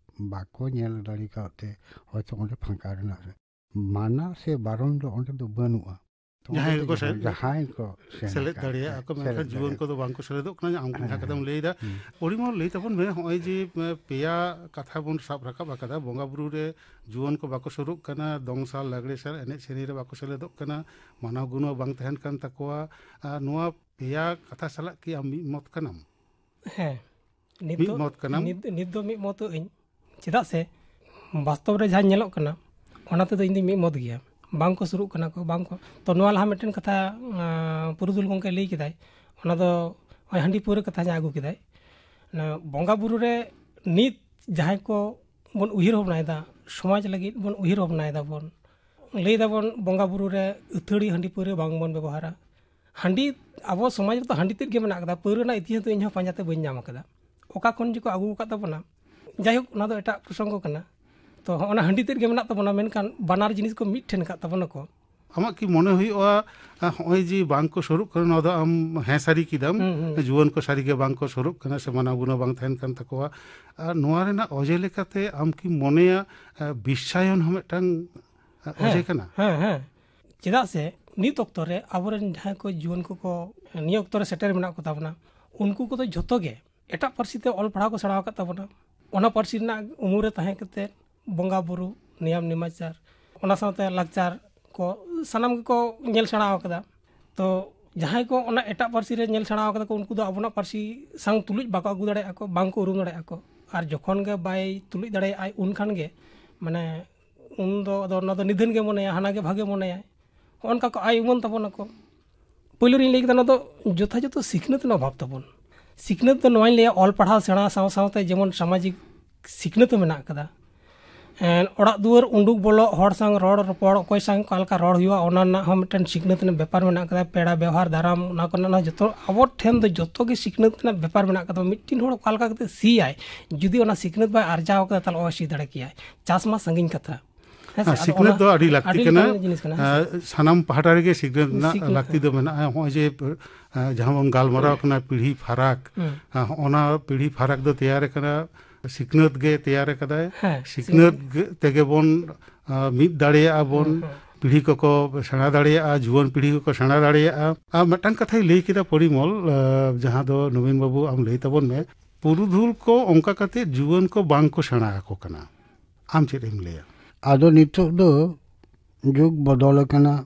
ᱵᱟᱠᱚ ᱧᱮᱞ ᱫᱟᱲᱮ ᱠᱟᱣᱫ ᱛᱮ ᱦᱚᱭᱛᱳ ᱚᱸᱰᱮ ᱯᱷᱟᱸᱠᱟ ᱨᱮᱱᱟᱜ ᱨᱮ ᱢᱟᱱᱟ ᱥᱮ ᱵᱟᱨᱚᱱ ᱫᱚ ᱚᱸᱰᱮ ᱫᱚ ᱵᱟᱹᱱᱩᱜᱼᱟ᱾ ᱛᱚ ᱡᱟᱦᱟᱸᱭ ᱚᱸᱰᱮ ᱜᱮᱠᱚ ᱫᱚ ᱥᱮᱞᱮᱫ, ᱡᱟᱦᱟᱸᱭ ᱠᱚ ᱥᱮᱱ ᱥᱮᱞᱮᱫ ᱟᱠᱟᱱ, ᱫᱟᱲᱮᱭᱟᱜᱼᱟ ᱠᱚ, ᱢᱮᱱᱠᱷᱟᱱ ᱥᱮᱞᱮᱫ ᱡᱩᱣᱟᱹᱱ ᱫᱟᱲᱮᱭᱟᱜᱼᱟ᱾ ᱠᱚᱫᱚ ᱵᱟᱝ ᱠᱚ ᱥᱮᱞᱮᱫᱚᱜ ᱠᱟᱱᱟ᱾ ᱟᱢ ᱦᱮᱸ, ᱡᱟᱦᱟᱸ ᱠᱟᱛᱷᱟᱢ ᱦᱮᱸ᱾ ᱞᱟᱹᱭ ᱮᱫᱟ, ᱦᱩᱸ᱾ ᱯᱚᱨᱤᱢᱚᱞ, ᱞᱟᱹᱭ ᱛᱟᱵᱚᱱ ᱢᱮ, ᱱᱚᱜᱼᱚᱭ ᱡᱮ, ᱮ, ᱯᱮᱭᱟ ᱠᱟᱛᱷᱟ ᱵᱚᱱ ᱥᱟᱵ ᱨᱟᱠᱟᱵ ᱟᱠᱟᱫᱟ, ᱵᱚᱸᱜᱟ ᱵᱩᱨᱩ ᱨᱮ ᱡᱩᱣᱟᱹᱱ ᱠᱚ ᱵᱟᱠᱚ ᱥᱩᱨᱩᱜ ᱠᱟᱱᱟ, ᱫᱚᱝ ᱥᱟᱞ ᱞᱟᱜᱽᱲᱮ ᱥᱟᱞ ᱮᱱᱮᱡ ᱥᱮᱨᱮᱧ ᱨᱮ ᱵᱟᱠᱚ ᱥᱮᱞᱮᱫᱚᱜ ᱠᱟᱱᱟ, ᱢᱟᱱᱟᱣ ᱜᱩᱱᱟᱹᱣ ᱵᱟᱝ ᱛᱟᱦᱮᱱ ᱠᱟᱱ ᱛᱟᱠᱚᱣᱟ᱾ ᱟᱨ ᱱᱚᱣᱟ ᱯᱮᱭᱟ ᱠᱟᱛᱷᱟ ᱥᱟᱞᱟᱜ ᱠᱤ ᱟᱢ ᱢᱤᱫ ᱢᱚᱛ ᱠᱟᱱᱟᱢ? ᱦᱮᱸ, ᱱᱤᱛ ᱢᱤᱫ ᱫᱚ, ᱢᱚᱛ ᱠᱟᱱᱟᱢ? ᱱᱤᱛ, ᱱᱤᱛ ᱫᱚ ᱢᱤᱫ ᱢᱚᱛᱚᱜ ᱟᱹᱧ᱾ ᱪᱮᱫᱟᱜ ᱥᱮ ᱵᱟᱥᱛᱚᱵ ᱨᱮ ᱡᱟᱦᱟᱸ ᱧᱮᱞᱚᱜ ᱠᱟᱱᱟ, ᱚᱱᱟ ᱛᱮᱫᱚ ᱤᱧ ᱫᱚᱧ ᱢᱤᱫ ᱢᱚᱛ ᱜᱮᱭᱟ᱾ ᱵᱟᱝ ᱠᱚ ᱥᱩᱨᱩᱜ ᱠᱟᱱᱟ ᱠᱚ, ᱵᱟᱝ ᱠᱚ᱾ ᱛᱚ, ᱱᱚᱣᱟ ᱞᱟᱦᱟ ᱢᱤᱫᱴᱮᱱ ᱠᱟᱛᱷᱟ, ᱟᱸ, ᱯᱩᱨᱩᱫᱷᱩᱞ ᱜᱚᱢᱠᱮ ᱞᱟᱹᱭ ᱠᱮᱫᱟᱭ, ᱚᱱᱟ ᱫᱚ ᱱᱚᱜᱼᱚᱭ ᱦᱟᱺᱰᱤ ᱯᱟᱹᱣᱨᱟᱹ ᱠᱟᱛᱷᱟ ᱡᱟᱦᱟᱸ ᱟᱹᱜᱩ ᱠᱮᱫᱟᱭ᱾ ᱚᱱᱟ ᱵᱚᱸᱜᱟ ᱵᱩᱨᱩ ᱨᱮ ᱱᱤᱛ ᱡᱟᱦᱟᱸᱭ ᱠᱚ ᱵᱚᱱ ᱩᱭᱦᱟᱹᱨ ᱵᱷᱟᱵᱽᱱᱟᱭᱮᱫᱟ, ᱥᱚᱢᱟᱡᱽ ᱞᱟᱹᱜᱤᱫ ᱵᱚᱱ ᱩᱭᱦᱟᱹᱨ ᱵᱷᱟᱵᱽᱱᱟᱭᱮᱫᱟ ᱵᱚᱱ, ᱞᱟᱹᱭ ᱫᱟᱵᱚᱱ ᱵᱚᱸᱜᱟ ᱵᱩᱨᱩ ᱨᱮ ᱟᱹᱛᱷᱟᱹᱲᱤ ᱦᱟᱺᱰᱤ ᱯᱟᱹᱣᱨᱟᱹ ᱵᱟᱝ ᱵᱚᱱ ᱵᱮᱵᱚᱦᱟᱨᱟ᱾ ᱦᱟᱺᱰᱤ, ᱟᱵᱚ ᱥᱚᱢᱟᱡᱽ ᱨᱮᱫᱚ ᱦᱟᱺᱰᱤ ᱛᱮᱫ ᱜᱮ ᱢᱮᱱᱟᱜ ᱠᱟᱫᱟ, ᱯᱟᱹᱣᱨᱟᱹ ᱨᱮᱱᱟᱜ ᱤᱛᱤᱦᱟᱥ ᱫᱚ ᱤᱧ ᱦᱚᱸ ᱯᱟᱸᱡᱟ ᱛᱮ ᱵᱟᱹᱧ ᱧᱟᱢ ᱠᱟᱫᱟ, ᱚᱠᱟ ᱠᱷᱚᱱ ᱡᱮᱠᱚ ᱟᱹᱜᱩ ᱟᱠᱟᱫ ᱛᱟᱵᱚᱱᱟ᱾ ᱡᱟᱭᱦᱳᱠ, ᱚᱱᱟ ᱫᱚ ᱮᱴᱟᱜ ᱯᱨᱚᱥᱚᱝᱜᱚ ᱠᱟᱱᱟ᱾ ᱛᱚ, ᱦᱚᱸᱜᱼᱚ ᱱᱟ ᱦᱟᱺᱰᱤ ᱛᱮᱫ ᱜᱮ ᱢᱮᱱᱟᱜ ᱛᱟᱵᱚᱱᱟ, ᱢᱮᱱᱠᱷᱟᱱ ᱵᱟᱱᱟᱨ ᱡᱤᱱᱤᱥ ᱠᱚ ᱢᱤᱫ ᱴᱷᱮᱱ ᱟᱠᱟᱫ ᱛᱟᱵᱚᱱᱟ ᱠᱚ᱾ ᱟᱢᱟᱜ ᱠᱤ ᱢᱚᱱᱮ ᱦᱩᱭᱩᱜᱼᱟ, ᱟ, ᱦᱚᱸᱜᱼᱚᱭ ᱡᱮ ᱵᱟᱝ ᱠᱚ ᱥᱩᱨᱩᱜ ᱠᱟᱱᱟ, ᱱᱚᱣᱟ ᱫᱚ ᱟᱢ ᱦᱮᱸ ᱥᱟᱹᱨᱤ ᱠᱮᱫᱟᱢ, ᱦᱩᱸ, ᱦᱩᱸ᱾ ᱡᱩᱣᱟᱹᱱ ᱠᱚ ᱥᱟᱹᱨᱤ ᱜᱮ ᱵᱟᱝ ᱠᱚ ᱥᱩᱨᱩᱜ ᱠᱟᱱᱟ ᱥᱮ ᱢᱟᱱᱟᱣ ᱜᱩᱱᱟᱹᱣ ᱵᱟᱝ ᱛᱟᱦᱮᱱ ᱠᱟᱱ ᱛᱟᱠᱚᱣᱟ? ᱟᱨ ᱱᱚᱣᱟ ᱨᱮᱱᱟᱜ ᱚᱡᱮ ᱞᱮᱠᱟᱛᱮ ᱟᱢ ᱠᱤᱢ ᱢᱚᱱᱮᱭᱟ, ᱟ, ᱵᱤᱥᱥᱟᱭᱚᱱ ᱦᱚᱸ ᱢᱤᱫᱴᱟᱝ, ᱟ, ᱚᱡᱮ ᱦᱮᱸ, ᱠᱟᱱᱟ? ᱦᱮᱸ, ᱦᱮᱸ᱾ ᱪᱮᱫᱟᱜ ᱥᱮ ᱱᱤᱛ ᱚᱠᱛᱚ ᱨᱮ ᱟᱵᱚᱨᱮᱱ ᱡᱟᱦᱟᱸᱭ ᱠᱚ ᱡᱩᱣᱟᱹᱱ ᱠᱚᱠᱚ ᱱᱤᱭᱟᱹ ᱚᱠᱛᱚ ᱨᱮ ᱥᱮᱴᱮᱨ ᱢᱮᱱᱟᱜ ᱠᱚ ᱛᱟᱵᱚᱱᱟ, ᱩᱱᱠᱩ ᱠᱚᱫᱚ ᱡᱷᱚᱛᱚ ᱜᱮ ᱮᱴᱟᱜ ᱯᱟᱹᱨᱥᱤ ᱛᱮ ᱚᱞ ᱯᱟᱲᱦᱟᱣ ᱠᱚ ᱥᱮᱬᱟ ᱟᱠᱟᱫ ᱛᱟᱵᱚᱱᱟ᱾ ᱚᱱᱟ ᱯᱟᱹᱨᱥᱤ ᱨᱮᱱᱟᱜ ᱩᱢᱩᱞ ᱨᱮ ᱛᱟᱦᱮᱸ ᱠᱟᱛᱮ ᱵᱚᱸᱜᱟ ᱵᱩᱨᱩ, ᱱᱤᱭᱟᱢ ᱱᱮᱢᱟᱪᱟᱨ, ᱚᱱᱟ ᱥᱟᱶᱛᱮ ᱞᱟᱠᱪᱟᱨ ᱠᱚ ᱥᱟᱱᱟᱢ ᱜᱮᱠᱚ ᱧᱮᱞ ᱥᱮᱬᱟ ᱟᱠᱟᱫᱟ᱾ ᱛᱚ, ᱡᱟᱦᱟᱸᱭ ᱠᱚ ᱚᱱᱟ ᱮᱴᱟᱜ ᱯᱟᱹᱨᱥᱤ ᱨᱮ ᱧᱮᱞ ᱥᱮᱬᱟ ᱟᱠᱟᱫᱟ ᱠᱚ, ᱩᱱᱠᱩ ᱫᱚ ᱟᱵᱚᱱᱟᱜ ᱯᱟᱹᱨᱥᱤ ᱥᱟᱶ ᱛᱩᱞᱩᱡ ᱵᱟᱠᱚ ᱟᱹᱜᱩ ᱫᱟᱲᱮᱭᱟᱜᱼᱟ ᱠᱚ, ᱵᱟᱝ ᱠᱚ ᱩᱨᱩᱢ ᱫᱟᱲᱮᱭᱟᱜᱼᱟ ᱠᱚ᱾ ᱟᱨ ᱡᱚᱠᱷᱚᱱ ᱜᱮ ᱵᱟᱭ ᱛᱩᱞᱩᱡ ᱫᱟᱲᱮᱭᱟᱜᱼᱟᱭ, ᱩᱱ ᱠᱷᱟᱱ ᱜᱮ, ᱢᱟᱱᱮ, ᱩᱱ ᱫᱚ ᱟᱫᱚ ᱚᱱᱟ ᱫᱚ ᱱᱤᱫᱷᱟᱹᱱ ᱜᱮ ᱢᱚᱱᱮᱭᱟ, ᱦᱟᱱᱟ ᱜᱮ ᱵᱷᱟᱜᱮ ᱢᱚᱱᱮᱭᱟᱭ᱾ ᱦᱚᱸᱜᱼᱚ ᱱᱚᱝᱠᱟ ᱠᱚ ᱟᱭ ᱩᱢᱟᱹᱱ ᱛᱟᱵᱚᱱᱟᱠᱚ᱾ ᱯᱳᱭᱞᱳ ᱨᱤᱧ ᱞᱟᱹᱭ ᱠᱮᱫᱟ, ᱱᱚᱣᱟ ᱫᱚ ᱡᱚᱛᱷᱟᱡᱚᱛᱷᱚ ᱥᱤᱠᱷᱱᱟᱹᱛ ᱨᱮᱱᱟᱜ ᱚᱵᱷᱟᱵᱽ ᱛᱟᱵᱚᱱ᱾ ᱥᱤᱠᱷᱱᱟᱹᱛ ᱫᱚ ᱱᱚᱣᱟᱧ ᱞᱟᱹᱭᱟ, ᱚᱞ ᱯᱟᱲᱦᱟᱣ ᱥᱮᱬᱟ ᱥᱟᱶ ᱥᱟᱶᱛᱮ ᱡᱮᱢᱚᱱ ᱥᱟᱢᱟᱡᱤᱠ ᱥᱤᱠᱷᱱᱟᱹᱛ ᱦᱚᱸ ᱢᱮᱱᱟᱜ ᱟᱠᱟᱫᱟ᱾ ᱮᱸ, ᱚᱲᱟᱜ ᱫᱩᱣᱟᱹᱨ ᱩᱰᱩᱠ ᱵᱚᱞᱚᱜ, ᱦᱚᱲ ᱥᱟᱶ ᱨᱚᱲ ᱨᱚᱯᱚᱲ, ᱚᱠᱚᱭ ᱥᱟᱶ ᱚᱠᱟ ᱞᱮᱠᱟ ᱨᱚᱲ ᱦᱩᱭᱩᱜᱼᱟ, ᱚᱱᱟ ᱨᱮᱱᱟᱜ ᱦᱚᱸ ᱢᱤᱫᱴᱮᱱ ᱥᱤᱠᱷᱱᱟᱹᱛ ᱨᱮᱱᱟᱜ ᱵᱮᱯᱟᱨ ᱢᱮᱱᱟᱜ ᱟᱠᱟᱫᱟ᱾ ᱯᱮᱲᱟ ᱵᱮᱣᱦᱟᱨ ᱫᱟᱨᱟᱢ, ᱚᱱᱟ ᱠᱚᱨᱮᱱᱟᱜ ᱦᱚᱸ ᱡᱚᱛᱚ, ᱟᱵᱚ ᱴᱷᱮᱱ ᱫᱚ ᱡᱚᱛᱚ ᱜᱮ ᱥᱤᱠᱷᱱᱟᱹᱛ ᱨᱮᱱᱟᱜ ᱵᱮᱯᱟᱨ ᱢᱮᱱᱟᱜ ᱟᱠᱟᱫᱟ᱾ ᱢᱤᱫᱴᱤᱱ ᱦᱚᱲ ᱚᱠᱟ ᱞᱮᱠᱟ ᱠᱟᱛᱮ ᱥᱤᱭᱟᱭ, ᱡᱩᱫᱤ ᱚᱱᱟ ᱥᱤᱠᱷᱱᱟᱹᱛ ᱵᱟᱭ ᱟᱨᱡᱟᱣ ᱟᱠᱟᱫᱟ, ᱛᱟᱦᱚᱞᱮ ᱚᱦᱚᱭ ᱥᱤ ᱫᱟᱲᱮ ᱠᱮᱭᱟᱭ᱾ ᱪᱟᱥ ᱢᱟ ᱥᱟᱺᱜᱤᱧ ᱠᱟᱛᱷᱟ᱾ ᱦᱮᱸ ᱥᱮ? ᱟᱨ ᱟᱫᱚ ᱥᱤᱠᱷᱱᱟᱹᱛ ᱚᱱᱟ ᱫᱚ ᱟᱹᱰᱤ ᱞᱟᱹᱠᱛᱤ ᱟᱹᱰᱤ ᱠᱟᱱᱟ᱾ ᱞᱮᱠᱟᱱ ᱡᱤᱱᱤᱥ ᱠᱟᱱᱟ, ᱦᱮᱸ ᱥᱮ? ᱟᱨ ᱥᱟᱱᱟᱢ ᱯᱟᱦᱴᱟ ᱨᱮᱜᱮ ᱥᱤᱠᱷᱱᱟᱹᱛ ᱨᱮᱱᱟᱜ ᱥᱤᱠᱷᱱᱟᱹᱛ, ᱞᱟᱹᱠᱛᱤ ᱫᱚ ᱦᱮᱸ᱾ ᱢᱮᱱᱟᱜᱼᱟ᱾ ᱱᱚᱜᱼᱚᱭ ᱡᱮ, ᱟᱸ, ᱡᱟᱦᱟᱸ ᱵᱚᱱ ᱜᱟᱞᱢᱟᱨᱟᱣ ᱠᱟᱱᱟ, ᱯᱤᱲᱦᱤ ᱯᱷᱟᱨᱟᱠ, ᱦᱩᱸ᱾ ᱟᱸ, ᱚᱱᱟ ᱯᱤᱲᱦᱤ ᱯᱷᱟᱨᱟᱠ ᱫᱚ ᱛᱮᱭᱟᱨ ᱟᱠᱟᱱᱟ, ᱥᱤᱠᱷᱱᱟᱹᱛ ᱜᱮ ᱛᱮᱭᱟᱨ ᱟᱠᱟᱫᱟᱭ᱾ ᱦᱮᱸ, ᱥᱤᱠᱷᱱᱟᱹᱛ ᱥᱤᱠᱷᱱᱟᱹᱛ᱾ ᱜᱮ ᱛᱮᱜᱮ ᱵᱚᱱ, ᱟᱸ, ᱢᱤᱫ ᱫᱟᱲᱮᱭᱟᱜᱼᱟ ᱵᱚᱱ, ᱦᱩᱸ, ᱦᱩᱸ᱾ ᱯᱤᱲᱦᱤ ᱠᱚᱠᱚ ᱥᱮᱬᱟ ᱫᱟᱲᱮᱭᱟᱜᱼᱟ, ᱡᱩᱣᱟᱹᱱ ᱯᱤᱲᱦᱤ ᱠᱚᱠᱚ ᱥᱮᱬᱟ ᱫᱟᱲᱮᱭᱟᱜᱼᱟ᱾ ᱟᱨ ᱢᱤᱫᱴᱟᱝ ᱠᱟᱛᱷᱟᱭ ᱞᱟᱹᱭ ᱠᱮᱫᱟ ᱯᱚᱨᱤᱢᱚᱞ, ᱟᱸ, ᱡᱟᱦᱟᱸ ᱫᱚ ᱱᱚᱵᱤᱱ ᱵᱟᱹᱵᱩ ᱟᱢ ᱞᱟᱹᱭ ᱛᱟᱵᱚᱱ ᱢᱮ, ᱯᱩᱨᱩᱫᱷᱩᱞ ᱠᱚ ᱚᱱᱠᱟ ᱠᱟᱛᱮ ᱡᱩᱣᱟᱹᱱ ᱠᱚ ᱵᱟᱝ ᱠᱚ ᱥᱮᱬᱟ ᱟᱠᱚ ᱠᱟᱱᱟ᱾ ᱟᱢ ᱪᱮᱫ ᱮᱢ ᱞᱟᱹᱭᱟ? ᱟᱫᱚ ᱱᱤᱛᱚᱜ ᱫᱚ ᱡᱩᱜᱽ ᱵᱚᱫᱚᱞ ᱟᱠᱟᱱᱟ,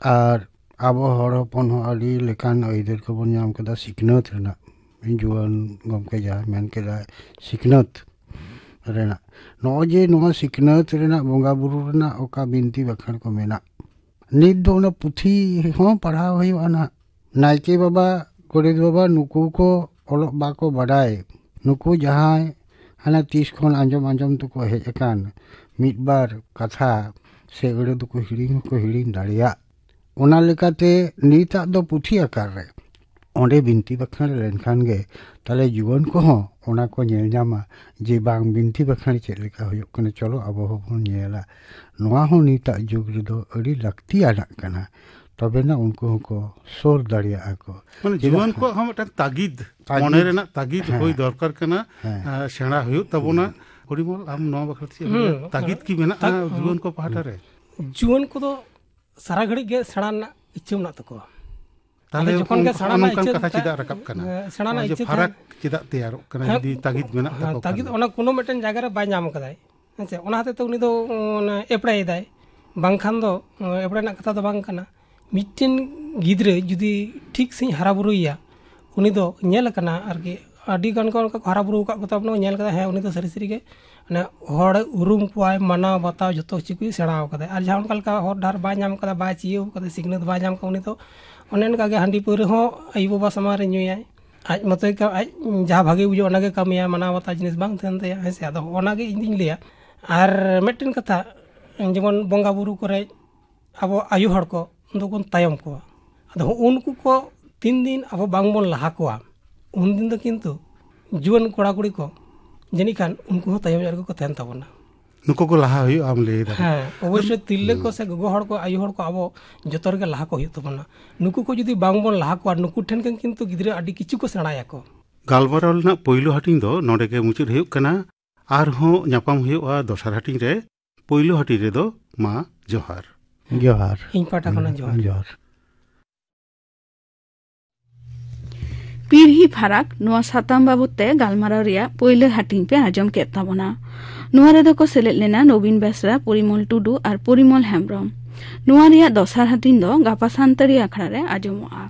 ᱟᱨ ᱟᱵᱚ ᱦᱚᱲ ᱦᱚᱯᱚᱱ ᱦᱚᱸ ᱟᱹᱰᱤ ᱞᱮᱠᱟᱱ ᱟᱹᱭᱫᱟᱹᱨ ᱠᱚᱵᱚᱱ ᱧᱟᱢ ᱠᱮᱫᱟ ᱥᱤᱠᱷᱱᱟᱹᱛ ᱨᱮᱱᱟᱜ᱾ ᱡᱩᱣᱟᱹᱱ ᱜᱚᱢᱠᱮ ᱡᱟᱦᱟᱸᱭ ᱢᱮᱱ ᱠᱮᱫᱟ, ᱥᱤᱠᱷᱱᱟᱹᱛ, ᱨᱮᱱᱟᱜ, ᱱᱚᱜᱼᱚᱭ ᱡᱮ ᱱᱚᱣᱟ ᱥᱤᱠᱷᱱᱟᱹᱛ ᱨᱮᱱᱟᱜ, ᱵᱚᱸᱜᱟ ᱵᱩᱨᱩ ᱨᱮᱱᱟᱜ ᱚᱠᱟ ᱵᱤᱱᱛᱤ ᱵᱟᱠᱷᱮᱬ ᱠᱚ ᱢᱮᱱᱟᱜ, ᱱᱤᱛ ᱫᱚ ᱚᱱᱟ ᱯᱩᱛᱷᱤ ᱦᱚᱸ ᱯᱟᱲᱦᱟᱣ ᱦᱩᱭᱩᱜᱼᱟ ᱱᱟᱦᱟᱜ᱾ ᱱᱟᱭᱠᱮ ᱵᱟᱵᱟ, ᱜᱚᱰᱮᱛ ᱵᱟᱵᱟ, ᱱᱩᱠᱩ ᱠᱚ ᱚᱞᱚᱜ ᱵᱟᱠᱚ ᱵᱟᱰᱟᱭ᱾ ᱱᱩᱠᱩ ᱡᱟᱦᱟᱸᱭ ᱦᱟᱱᱮ ᱛᱤᱥ ᱠᱷᱚᱱ ᱟᱸᱡᱚᱢ ᱟᱸᱡᱚᱢ ᱛᱮᱠᱚ ᱦᱮᱡ ᱟᱠᱟᱱ, ᱢᱤᱫ ᱵᱟᱨ ᱠᱟᱛᱷᱟ ᱥᱮ ᱟᱹᱲᱟᱹ ᱫᱚᱠᱚ ᱦᱤᱲᱤᱧ ᱦᱚᱸᱠᱚ ᱦᱤᱲᱤᱧ ᱫᱟᱲᱮᱭᱟᱜ᱾ ᱚᱱᱟ ᱞᱮᱠᱟᱛᱮ ᱱᱤᱛᱟᱜ ᱫᱚ ᱯᱩᱛᱷᱤ ᱟᱠᱟᱨ ᱨᱮ ᱚᱸᱰᱮ ᱵᱤᱱᱛᱤ ᱵᱟᱠᱷᱮᱬ ᱞᱮᱱᱠᱷᱟᱱ ᱜᱮ, ᱛᱟᱦᱞᱮ ᱡᱩᱣᱟᱹᱱ ᱠᱚᱦᱚᱸ ᱚᱱᱟ ᱠᱚ ᱧᱮᱞ ᱧᱟᱢᱟ ᱡᱮ ᱵᱟᱝ, ᱵᱤᱱᱛᱤ ᱵᱟᱠᱷᱮᱬ ᱪᱮᱫ ᱞᱮᱠᱟ ᱦᱩᱭᱩᱜ ᱠᱟᱱᱟ, ᱪᱚᱞᱚ ᱟᱵᱚ ᱦᱚᱸᱵᱚᱱ ᱧᱮᱞᱟ᱾ ᱱᱚᱣᱟ ᱦᱚᱸ ᱱᱤᱛᱟᱜ ᱡᱩᱜᱽ ᱨᱮᱫᱚ ᱟᱹᱰᱤ ᱞᱟᱹᱠᱛᱤᱭᱟᱱᱟᱜ ᱠᱟᱱᱟ, ᱛᱚᱵᱮᱱᱟ ᱩᱱᱠᱩ ᱦᱚᱸᱠᱚ ᱥᱩᱨ ᱫᱟᱲᱮᱭᱟᱜᱼᱟ ᱠᱚ᱾ ᱢᱟᱱᱮ ᱪᱮᱫᱟᱜ ᱡᱩᱣᱟᱹᱱ ᱠᱷᱟᱱ ᱠᱚᱣᱟᱜ ᱦᱚᱸ ᱢᱤᱫᱴᱟᱝ ᱛᱟᱜᱤᱫ, ᱛᱟᱜᱤᱫ, ᱢᱚᱱᱮ ᱨᱮᱱᱟᱜ ᱛᱟᱜᱤᱫ ᱦᱮᱸ᱾ ᱦᱩᱭ ᱫᱚᱨᱠᱟᱨ ᱠᱟᱱᱟ᱾ ᱦᱮᱸ᱾ ᱟᱸ, ᱥᱮᱬᱟ ᱦᱩᱭᱩᱜ ᱛᱟᱵᱚᱱᱟ᱾ ᱯᱚᱨᱤᱢᱚᱞ, ᱟᱢ ᱱᱚᱣᱟ ᱵᱟᱠᱷᱨᱟ ᱛᱮ ᱪᱮᱫ ᱮᱢ ᱞᱟᱹᱭᱟ? ᱦᱩᱸ, ᱛᱟᱜᱤᱫ ᱠᱤ ᱢᱮᱱᱟᱜᱼᱟ ᱛᱟᱜ-, ᱡᱩᱣᱟᱹᱱ ᱠᱚ ᱯᱟᱦᱴᱟ ᱨᱮ? ᱡᱩᱣᱟᱹᱱ ᱠᱚᱫᱚ ᱥᱟᱨᱟ ᱜᱷᱟᱹᱲᱤᱡ ᱜᱮ ᱥᱮᱬᱟ ᱨᱮᱱᱟᱜ ᱤᱪᱪᱷᱟᱹ ᱢᱮᱱᱟᱜ ᱛᱟᱠᱚᱣᱟ᱾ ᱛᱟᱦᱞᱮ ᱟᱫᱚ ᱡᱚᱠᱷᱚᱱ ᱜᱮ ᱩᱱᱠᱩ ᱥᱮᱬᱟ ᱱᱚᱜᱼᱚ ᱨᱮᱱᱟᱜ ᱱᱚᱝᱠᱟᱱ ᱤᱪᱪᱷᱟᱹ ᱠᱟᱛᱷᱟ ᱛᱟ-, ᱪᱮᱫᱟᱜ ᱨᱟᱠᱟᱵ ᱠᱟᱱᱟ? ᱮ, ᱥᱮᱬᱟ ᱱᱚᱜᱼᱚᱭ ᱨᱮᱱᱟᱜ ᱡᱮ ᱤᱪᱪᱷᱟᱹ ᱯᱷᱟᱨᱟᱠ ᱛᱟᱦᱮᱱ ᱪᱮᱫᱟᱜ ᱛᱮᱭᱟᱨᱚᱜ ᱠᱟᱱᱟ ᱦᱮᱸ, ᱡᱩᱫᱤ ᱛᱟᱜᱤᱫ ᱢᱮᱱᱟᱜ ᱦᱮᱸ, ᱛᱟᱠᱚ ᱛᱟᱜᱤᱫ ᱠᱷᱟᱱ? ᱚᱱᱟ ᱠᱳᱱᱳ ᱢᱤᱫᱴᱮᱱ ᱡᱟᱭᱜᱟ ᱨᱮ ᱵᱟᱭ ᱧᱟᱢ ᱠᱟᱫᱟᱭ, ᱦᱮᱸ ᱥᱮ? ᱚᱱᱟ ᱦᱚᱛᱮᱡ ᱛᱮ ᱩᱱᱤ ᱫᱚ, ᱚᱱᱟ, ᱮᱯᱲᱟᱭᱮᱫᱟᱭ᱾ ᱵᱟᱝᱠᱷᱟᱱ ᱫᱚ, ᱚᱱᱟ, ᱮᱯᱲᱟ ᱨᱮᱱᱟᱜ ᱠᱟᱛᱷᱟ ᱫᱚ ᱵᱟᱝ ᱠᱟᱱᱟ᱾ ᱢᱤᱫᱴᱮᱱ ᱜᱤᱫᱽᱨᱟᱹ ᱡᱩᱫᱤ ᱴᱷᱤᱠ ᱥᱟᱺᱦᱤᱡ ᱦᱟᱨᱟ ᱵᱩᱨᱩᱭᱮᱭᱟ, ᱩᱱᱤ ᱫᱚ ᱧᱮᱞ ᱟᱠᱟᱱᱟ ᱟᱨᱠᱤ, ᱟᱹᱰᱤ ᱜᱟᱱ ᱠᱚ ᱚᱱᱠᱟ ᱠᱚ ᱦᱟᱨᱟ ᱵᱩᱨᱩ ᱟᱠᱟᱫ ᱠᱚᱛᱟ ᱵᱚᱱᱟ, ᱧᱮᱞ ᱠᱟᱫᱟ, ᱦᱮᱸ, ᱩᱱᱤ ᱫᱚ ᱥᱟᱹᱨᱤ ᱥᱟᱹᱨᱤ ᱜᱮ ᱢᱟᱱᱮ ᱦᱚᱲ ᱩᱨᱩᱢ ᱠᱚᱣᱟᱭ, ᱢᱟᱱᱟᱣ ᱵᱟᱛᱟᱣ ᱡᱷᱚᱛᱚ ᱠᱤᱪᱷᱩ ᱠᱚᱭ ᱥᱮᱬᱟ ᱟᱠᱟᱫᱟᱭ᱾ ᱟᱨ ᱡᱟᱦᱟᱸ ᱚᱱᱠᱟ ᱞᱮᱠᱟ ᱦᱚᱨ ᱰᱟᱦᱟᱨ ᱵᱟᱭ ᱧᱟᱢ ᱠᱟᱫᱟ, ᱵᱟᱭ ᱪᱤᱭᱟᱹᱣ ᱠᱟᱫᱟ, ᱥᱤᱠᱷᱱᱟᱹᱛ ᱵᱟᱭ ᱧᱟᱢ ᱠᱟᱫᱟ, ᱩᱱᱤ ᱫᱚ ᱚᱱᱮ ᱚᱱᱠᱟ ᱜᱮ ᱦᱟᱺᱰᱤ ᱯᱟᱹᱣᱨᱟᱹ ᱦᱚᱸ ᱟᱭᱳᱼᱵᱟᱵᱟ ᱥᱟᱢᱟᱝ ᱨᱮ ᱧᱩᱭᱟᱭ᱾ ᱟᱡ ᱢᱚᱛᱚᱭ ᱠᱟ-, ᱟᱡ ᱡᱟᱦᱟᱸ ᱵᱷᱟᱜᱮ ᱵᱩᱡᱷᱟᱹᱜᱼᱟ ᱚᱱᱟ ᱜᱮ ᱠᱟᱹᱢᱤᱭᱟ, ᱢᱟᱱᱟᱣ ᱵᱟᱛᱟᱣ ᱡᱤᱱᱤᱥ ᱵᱟᱝ ᱛᱟᱦᱮᱱ ᱛᱟᱭᱟ, ᱦᱮᱸ ᱥᱮ? ᱟᱫᱚ ᱚᱱᱟ ᱜᱮ ᱤᱧ ᱫᱩᱧ ᱞᱟᱹᱭᱟ᱾ ᱟᱨ ᱢᱤᱫᱴᱮᱱ ᱠᱟᱛᱷᱟ, ᱡᱮᱢᱚᱱ ᱵᱚᱸᱜᱟ ᱵᱩᱨᱩ ᱠᱚᱨᱮ ᱟᱵᱚ ᱟᱭᱳ ᱦᱚᱲ ᱠᱚ ᱫᱚᱵᱚᱱ ᱛᱟᱭᱚᱢ ᱠᱚᱣᱟ᱾ ᱟᱫᱚ ᱦᱚᱸᱜᱼᱚ ᱱᱩᱠᱩ ᱠᱚ ᱛᱤᱱ ᱫᱤᱱ ᱟᱵᱚ ᱵᱟᱝ ᱵᱚᱱ ᱞᱟᱦᱟ ᱠᱚᱣᱟ, ᱩᱱ ᱫᱤᱱ ᱫᱚ ᱠᱤᱱᱛᱩ ᱡᱩᱣᱟᱹᱱ ᱠᱚᱲᱟ ᱠᱩᱲᱤ ᱠᱚ ᱡᱟᱹᱱᱤᱡ ᱠᱷᱟᱱ ᱩᱱᱠᱩ ᱦᱚᱸ ᱛᱟᱭᱚᱢ ᱧᱚᱜ ᱨᱮᱜᱮ ᱠᱚ ᱛᱟᱦᱮᱱ ᱛᱟᱵᱚᱱᱟ᱾ ᱱᱩᱠᱩ ᱠᱚ ᱞᱟᱦᱟ ᱦᱩᱭᱩᱜᱼᱟ, ᱟᱢ ᱞᱟᱹᱭ ᱫᱟ? ᱦᱮᱸ, ᱚᱵᱚᱥᱥᱳᱭ ᱛᱤᱨᱞᱟᱹ ᱠᱚ ᱥᱮ ᱜᱚᱜᱚ ᱦᱚᱲ ᱠᱚ, ᱟᱭᱳ ᱦᱚᱲ ᱠᱚ, ᱟᱵᱚ ᱡᱚᱛᱚ ᱨᱮᱜᱮ ᱞᱟᱦᱟ ᱠᱚ ᱦᱩᱭᱩᱜ ᱛᱟᱵᱚᱱᱟ᱾ ᱱᱩᱠᱩ ᱠᱚ ᱡᱩᱫᱤ ᱵᱟᱝ ᱵᱚᱱ ᱞᱟᱦᱟ ᱠᱚᱣᱟ, ᱱᱩᱠᱩ ᱴᱷᱮᱱ ᱠᱷᱚᱱ ᱠᱤᱱᱛᱩ ᱜᱤᱫᱽᱨᱟᱹ ᱟᱹᱰᱤ ᱠᱤᱪᱷᱩ ᱠᱚ ᱥᱮᱬᱟᱭᱟᱠᱚ᱾ ᱜᱟᱞᱢᱟᱨᱟᱣ ᱨᱮᱱᱟᱜ ᱯᱳᱭᱞᱳ ᱦᱟᱹᱴᱤᱧ ᱫᱚ ᱱᱚᱰᱮ ᱜᱮ ᱢᱩᱪᱟᱹᱫ ᱦᱩᱭᱩᱜ ᱠᱟᱱᱟ᱾ ᱟᱨᱦᱚᱸ ᱧᱟᱯᱟᱢ ᱦᱩᱭᱩᱜᱼᱟ ᱫᱚᱥᱟᱨ ᱦᱟᱹᱴᱤᱧ ᱨᱮ᱾ ᱯᱳᱭᱞᱳ ᱦᱟᱹᱴᱤᱧ ᱨᱮᱫᱚ ᱢᱟ ᱡᱚᱦᱟᱨ᱾ ᱡᱚᱦᱟᱨ᱾ ᱤᱧ ᱯᱟᱦᱴᱟ ᱠᱷᱚᱱᱟᱜ ᱡᱚᱦᱟᱨ᱾ ᱡᱚᱦᱟᱨ᱾ ᱯᱤᱲᱦᱤ ᱯᱷᱟᱨᱟᱠ ᱱᱚᱣᱟ ᱥᱟᱛᱟᱢ ᱵᱟᱵᱚᱛ ᱛᱮ ᱜᱟᱞᱢᱟᱨᱟᱣ ᱨᱮᱭᱟᱜ ᱯᱳᱭᱞᱳ ᱦᱟᱹᱴᱤᱧ ᱯᱮ ᱟᱸᱡᱚᱢ ᱠᱮᱫ ᱛᱟᱵᱚᱱᱟ᱾ ᱱᱚᱣᱟ ᱨᱮᱫᱚ ᱠᱚ ᱥᱮᱞᱮᱫ ᱞᱮᱱᱟ ᱱᱚᱵᱤᱱ ᱵᱮᱥᱨᱟ, ᱯᱚᱨᱤᱢᱚᱞ ᱴᱩᱰᱩ ᱟᱨ ᱯᱚᱨᱤᱢᱚᱞ ᱦᱮᱢᱵᱽᱨᱚᱢ᱾ ᱱᱚᱣᱟ ᱨᱮᱭᱟᱜ ᱫᱚᱥᱟᱨ ᱦᱟᱹᱴᱤᱧ ᱫᱚ ᱜᱟᱯᱟ ᱥᱟᱱᱛᱟᱲᱤ ᱟᱠᱷᱲᱟ ᱨᱮ ᱟᱸᱡᱚᱢᱚᱜᱼᱟ᱾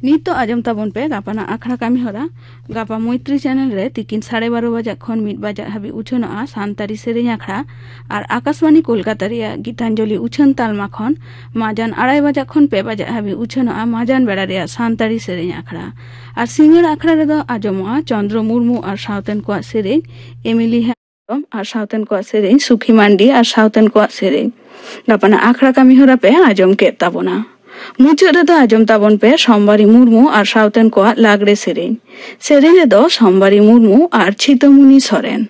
ᱱᱤᱛᱚᱜ ᱟᱸᱡᱚᱢ ᱛᱟᱵᱚᱱ ᱯᱮ ᱜᱟᱯᱟᱱᱟᱜ ᱟᱠᱷᱲᱟ ᱠᱟᱹᱢᱤ ᱦᱚᱨᱟ᱾ ᱜᱟᱯᱟ ᱢᱚᱭᱛᱨᱤ ᱪᱮᱱᱮᱞ ᱨᱮ ᱛᱤᱠᱤᱱ ᱥᱟᱲᱮ ᱵᱟᱨᱚ ᱵᱟᱡᱟᱜ ᱠᱷᱚᱱ ᱢᱤᱫ ᱵᱟᱡᱟᱜ ᱦᱟᱹᱵᱤᱡ ᱩᱪᱷᱟᱹᱱᱚᱜᱼᱟ ᱥᱟᱱᱛᱟᱲᱤ ᱥᱮᱨᱮᱧ ᱟᱠᱷᱲᱟ᱾ ᱟᱨ ᱟᱠᱟᱥᱵᱟᱱᱤ ᱠᱳᱞᱠᱟᱛᱟ ᱨᱮᱭᱟᱜ ᱜᱤᱛᱟᱧᱡᱚᱞᱤ ᱩᱪᱷᱟᱹᱱ ᱛᱟᱞᱢᱟ ᱠᱷᱚᱱ ᱢᱟᱡᱟᱱ ᱟᱲᱟᱭ ᱵᱟᱡᱟᱜ ᱠᱷᱚᱱ ᱯᱮ ᱵᱟᱡᱟᱜ ᱦᱟᱹᱵᱤᱡ ᱩᱪᱷᱟᱹᱱᱚᱜᱼᱟ ᱢᱟᱡᱟᱱ ᱵᱮᱲᱟ ᱨᱮᱭᱟᱜ ᱥᱟᱱᱛᱟᱲᱤ ᱥᱮᱨᱮᱧ ᱟᱠᱷᱲᱟ᱾ ᱟᱨ ᱥᱤᱸᱜᱟᱹᱲ ᱟᱠᱷᱲᱟ ᱨᱮᱫᱚ ᱟᱸᱡᱚᱢᱚᱜᱼᱟ ᱪᱚᱱᱫᱨᱚ ᱢᱩᱨᱢᱩ ᱟᱨ ᱥᱟᱶᱛᱮᱱ ᱠᱚᱣᱟᱜ ᱥᱮᱨᱮᱧ, ᱮᱢᱤᱞᱤ ᱦᱮᱢᱵᱽᱨᱚᱢ ᱟᱨ ᱥᱟᱶᱛᱮᱱ ᱠᱚᱣᱟᱜ ᱥᱮᱨᱮᱧ, ᱥᱩᱠᱷᱤ ᱢᱟᱱᱰᱤ ᱟᱨ ᱥᱟᱶᱛᱮᱱ ᱠᱚᱣᱟᱜ ᱥᱮᱨᱮᱧ᱾ ᱜᱟᱯᱟᱱᱟᱜ ᱟᱠᱷᱲᱟ ᱠᱟᱹᱢᱤ ᱦᱚᱨᱟ ᱯᱮ ᱟᱸᱡᱚᱢ ᱠᱮᱫ ᱛᱟᱵᱚᱱᱟ᱾ ᱢᱩᱪᱟᱹᱫ ᱨᱮᱫᱚ ᱟᱸᱡᱚᱢ ᱛᱟᱵᱚᱱ ᱯᱮ ᱥᱳᱢᱵᱟᱨᱤ ᱢᱩᱨᱢᱩ ᱟᱨ ᱥᱟᱶᱛᱮᱱ ᱠᱚᱣᱟᱜ ᱞᱟᱜᱽᱲᱮ ᱥᱮᱨᱮᱧ᱾ ᱥᱮᱨᱮᱧ ᱨᱮᱫᱚ ᱥᱳᱢᱵᱟᱨᱤ ᱢᱩᱨᱢᱩ ᱟᱨ ᱪᱷᱤᱛᱟᱹᱢᱩᱱᱤ ᱥᱚᱨᱮᱱ᱾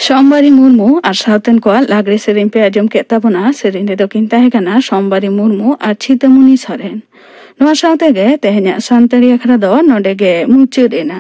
ᱥᱳᱢᱵᱟᱨᱤ ᱢᱩᱨᱢᱩ ᱟᱨ ᱥᱟᱶᱛᱮᱱ ᱠᱚᱣᱟᱜ ᱞᱟᱜᱽᱲᱮ ᱥᱮᱨᱮᱧ ᱯᱮ ᱟᱸᱡᱚᱢ ᱠᱮᱫ ᱛᱟᱵᱚᱱᱟ᱾ ᱥᱮᱨᱮᱧ ᱨᱮᱫᱚ ᱠᱤᱱ ᱛᱟᱦᱮᱸ ᱠᱟᱱᱟ ᱥᱳᱢᱵᱟᱨᱤ ᱢᱩᱨᱢᱩ ᱟᱨ ᱪᱷᱤᱛᱟᱹᱢᱩᱱᱤ ᱥᱚᱨᱮᱱ᱾ ᱱᱚᱣᱟ ᱥᱟᱶ ᱛᱮᱜᱮ ᱛᱮᱦᱮᱧᱟᱜ ᱥᱟᱱᱛᱟᱲᱤ ᱟᱠᱷᱲᱟ ᱫᱚ ᱱᱚᱰᱮ ᱜᱮ ᱢᱩᱪᱟᱹᱫ ᱮᱱᱟ᱾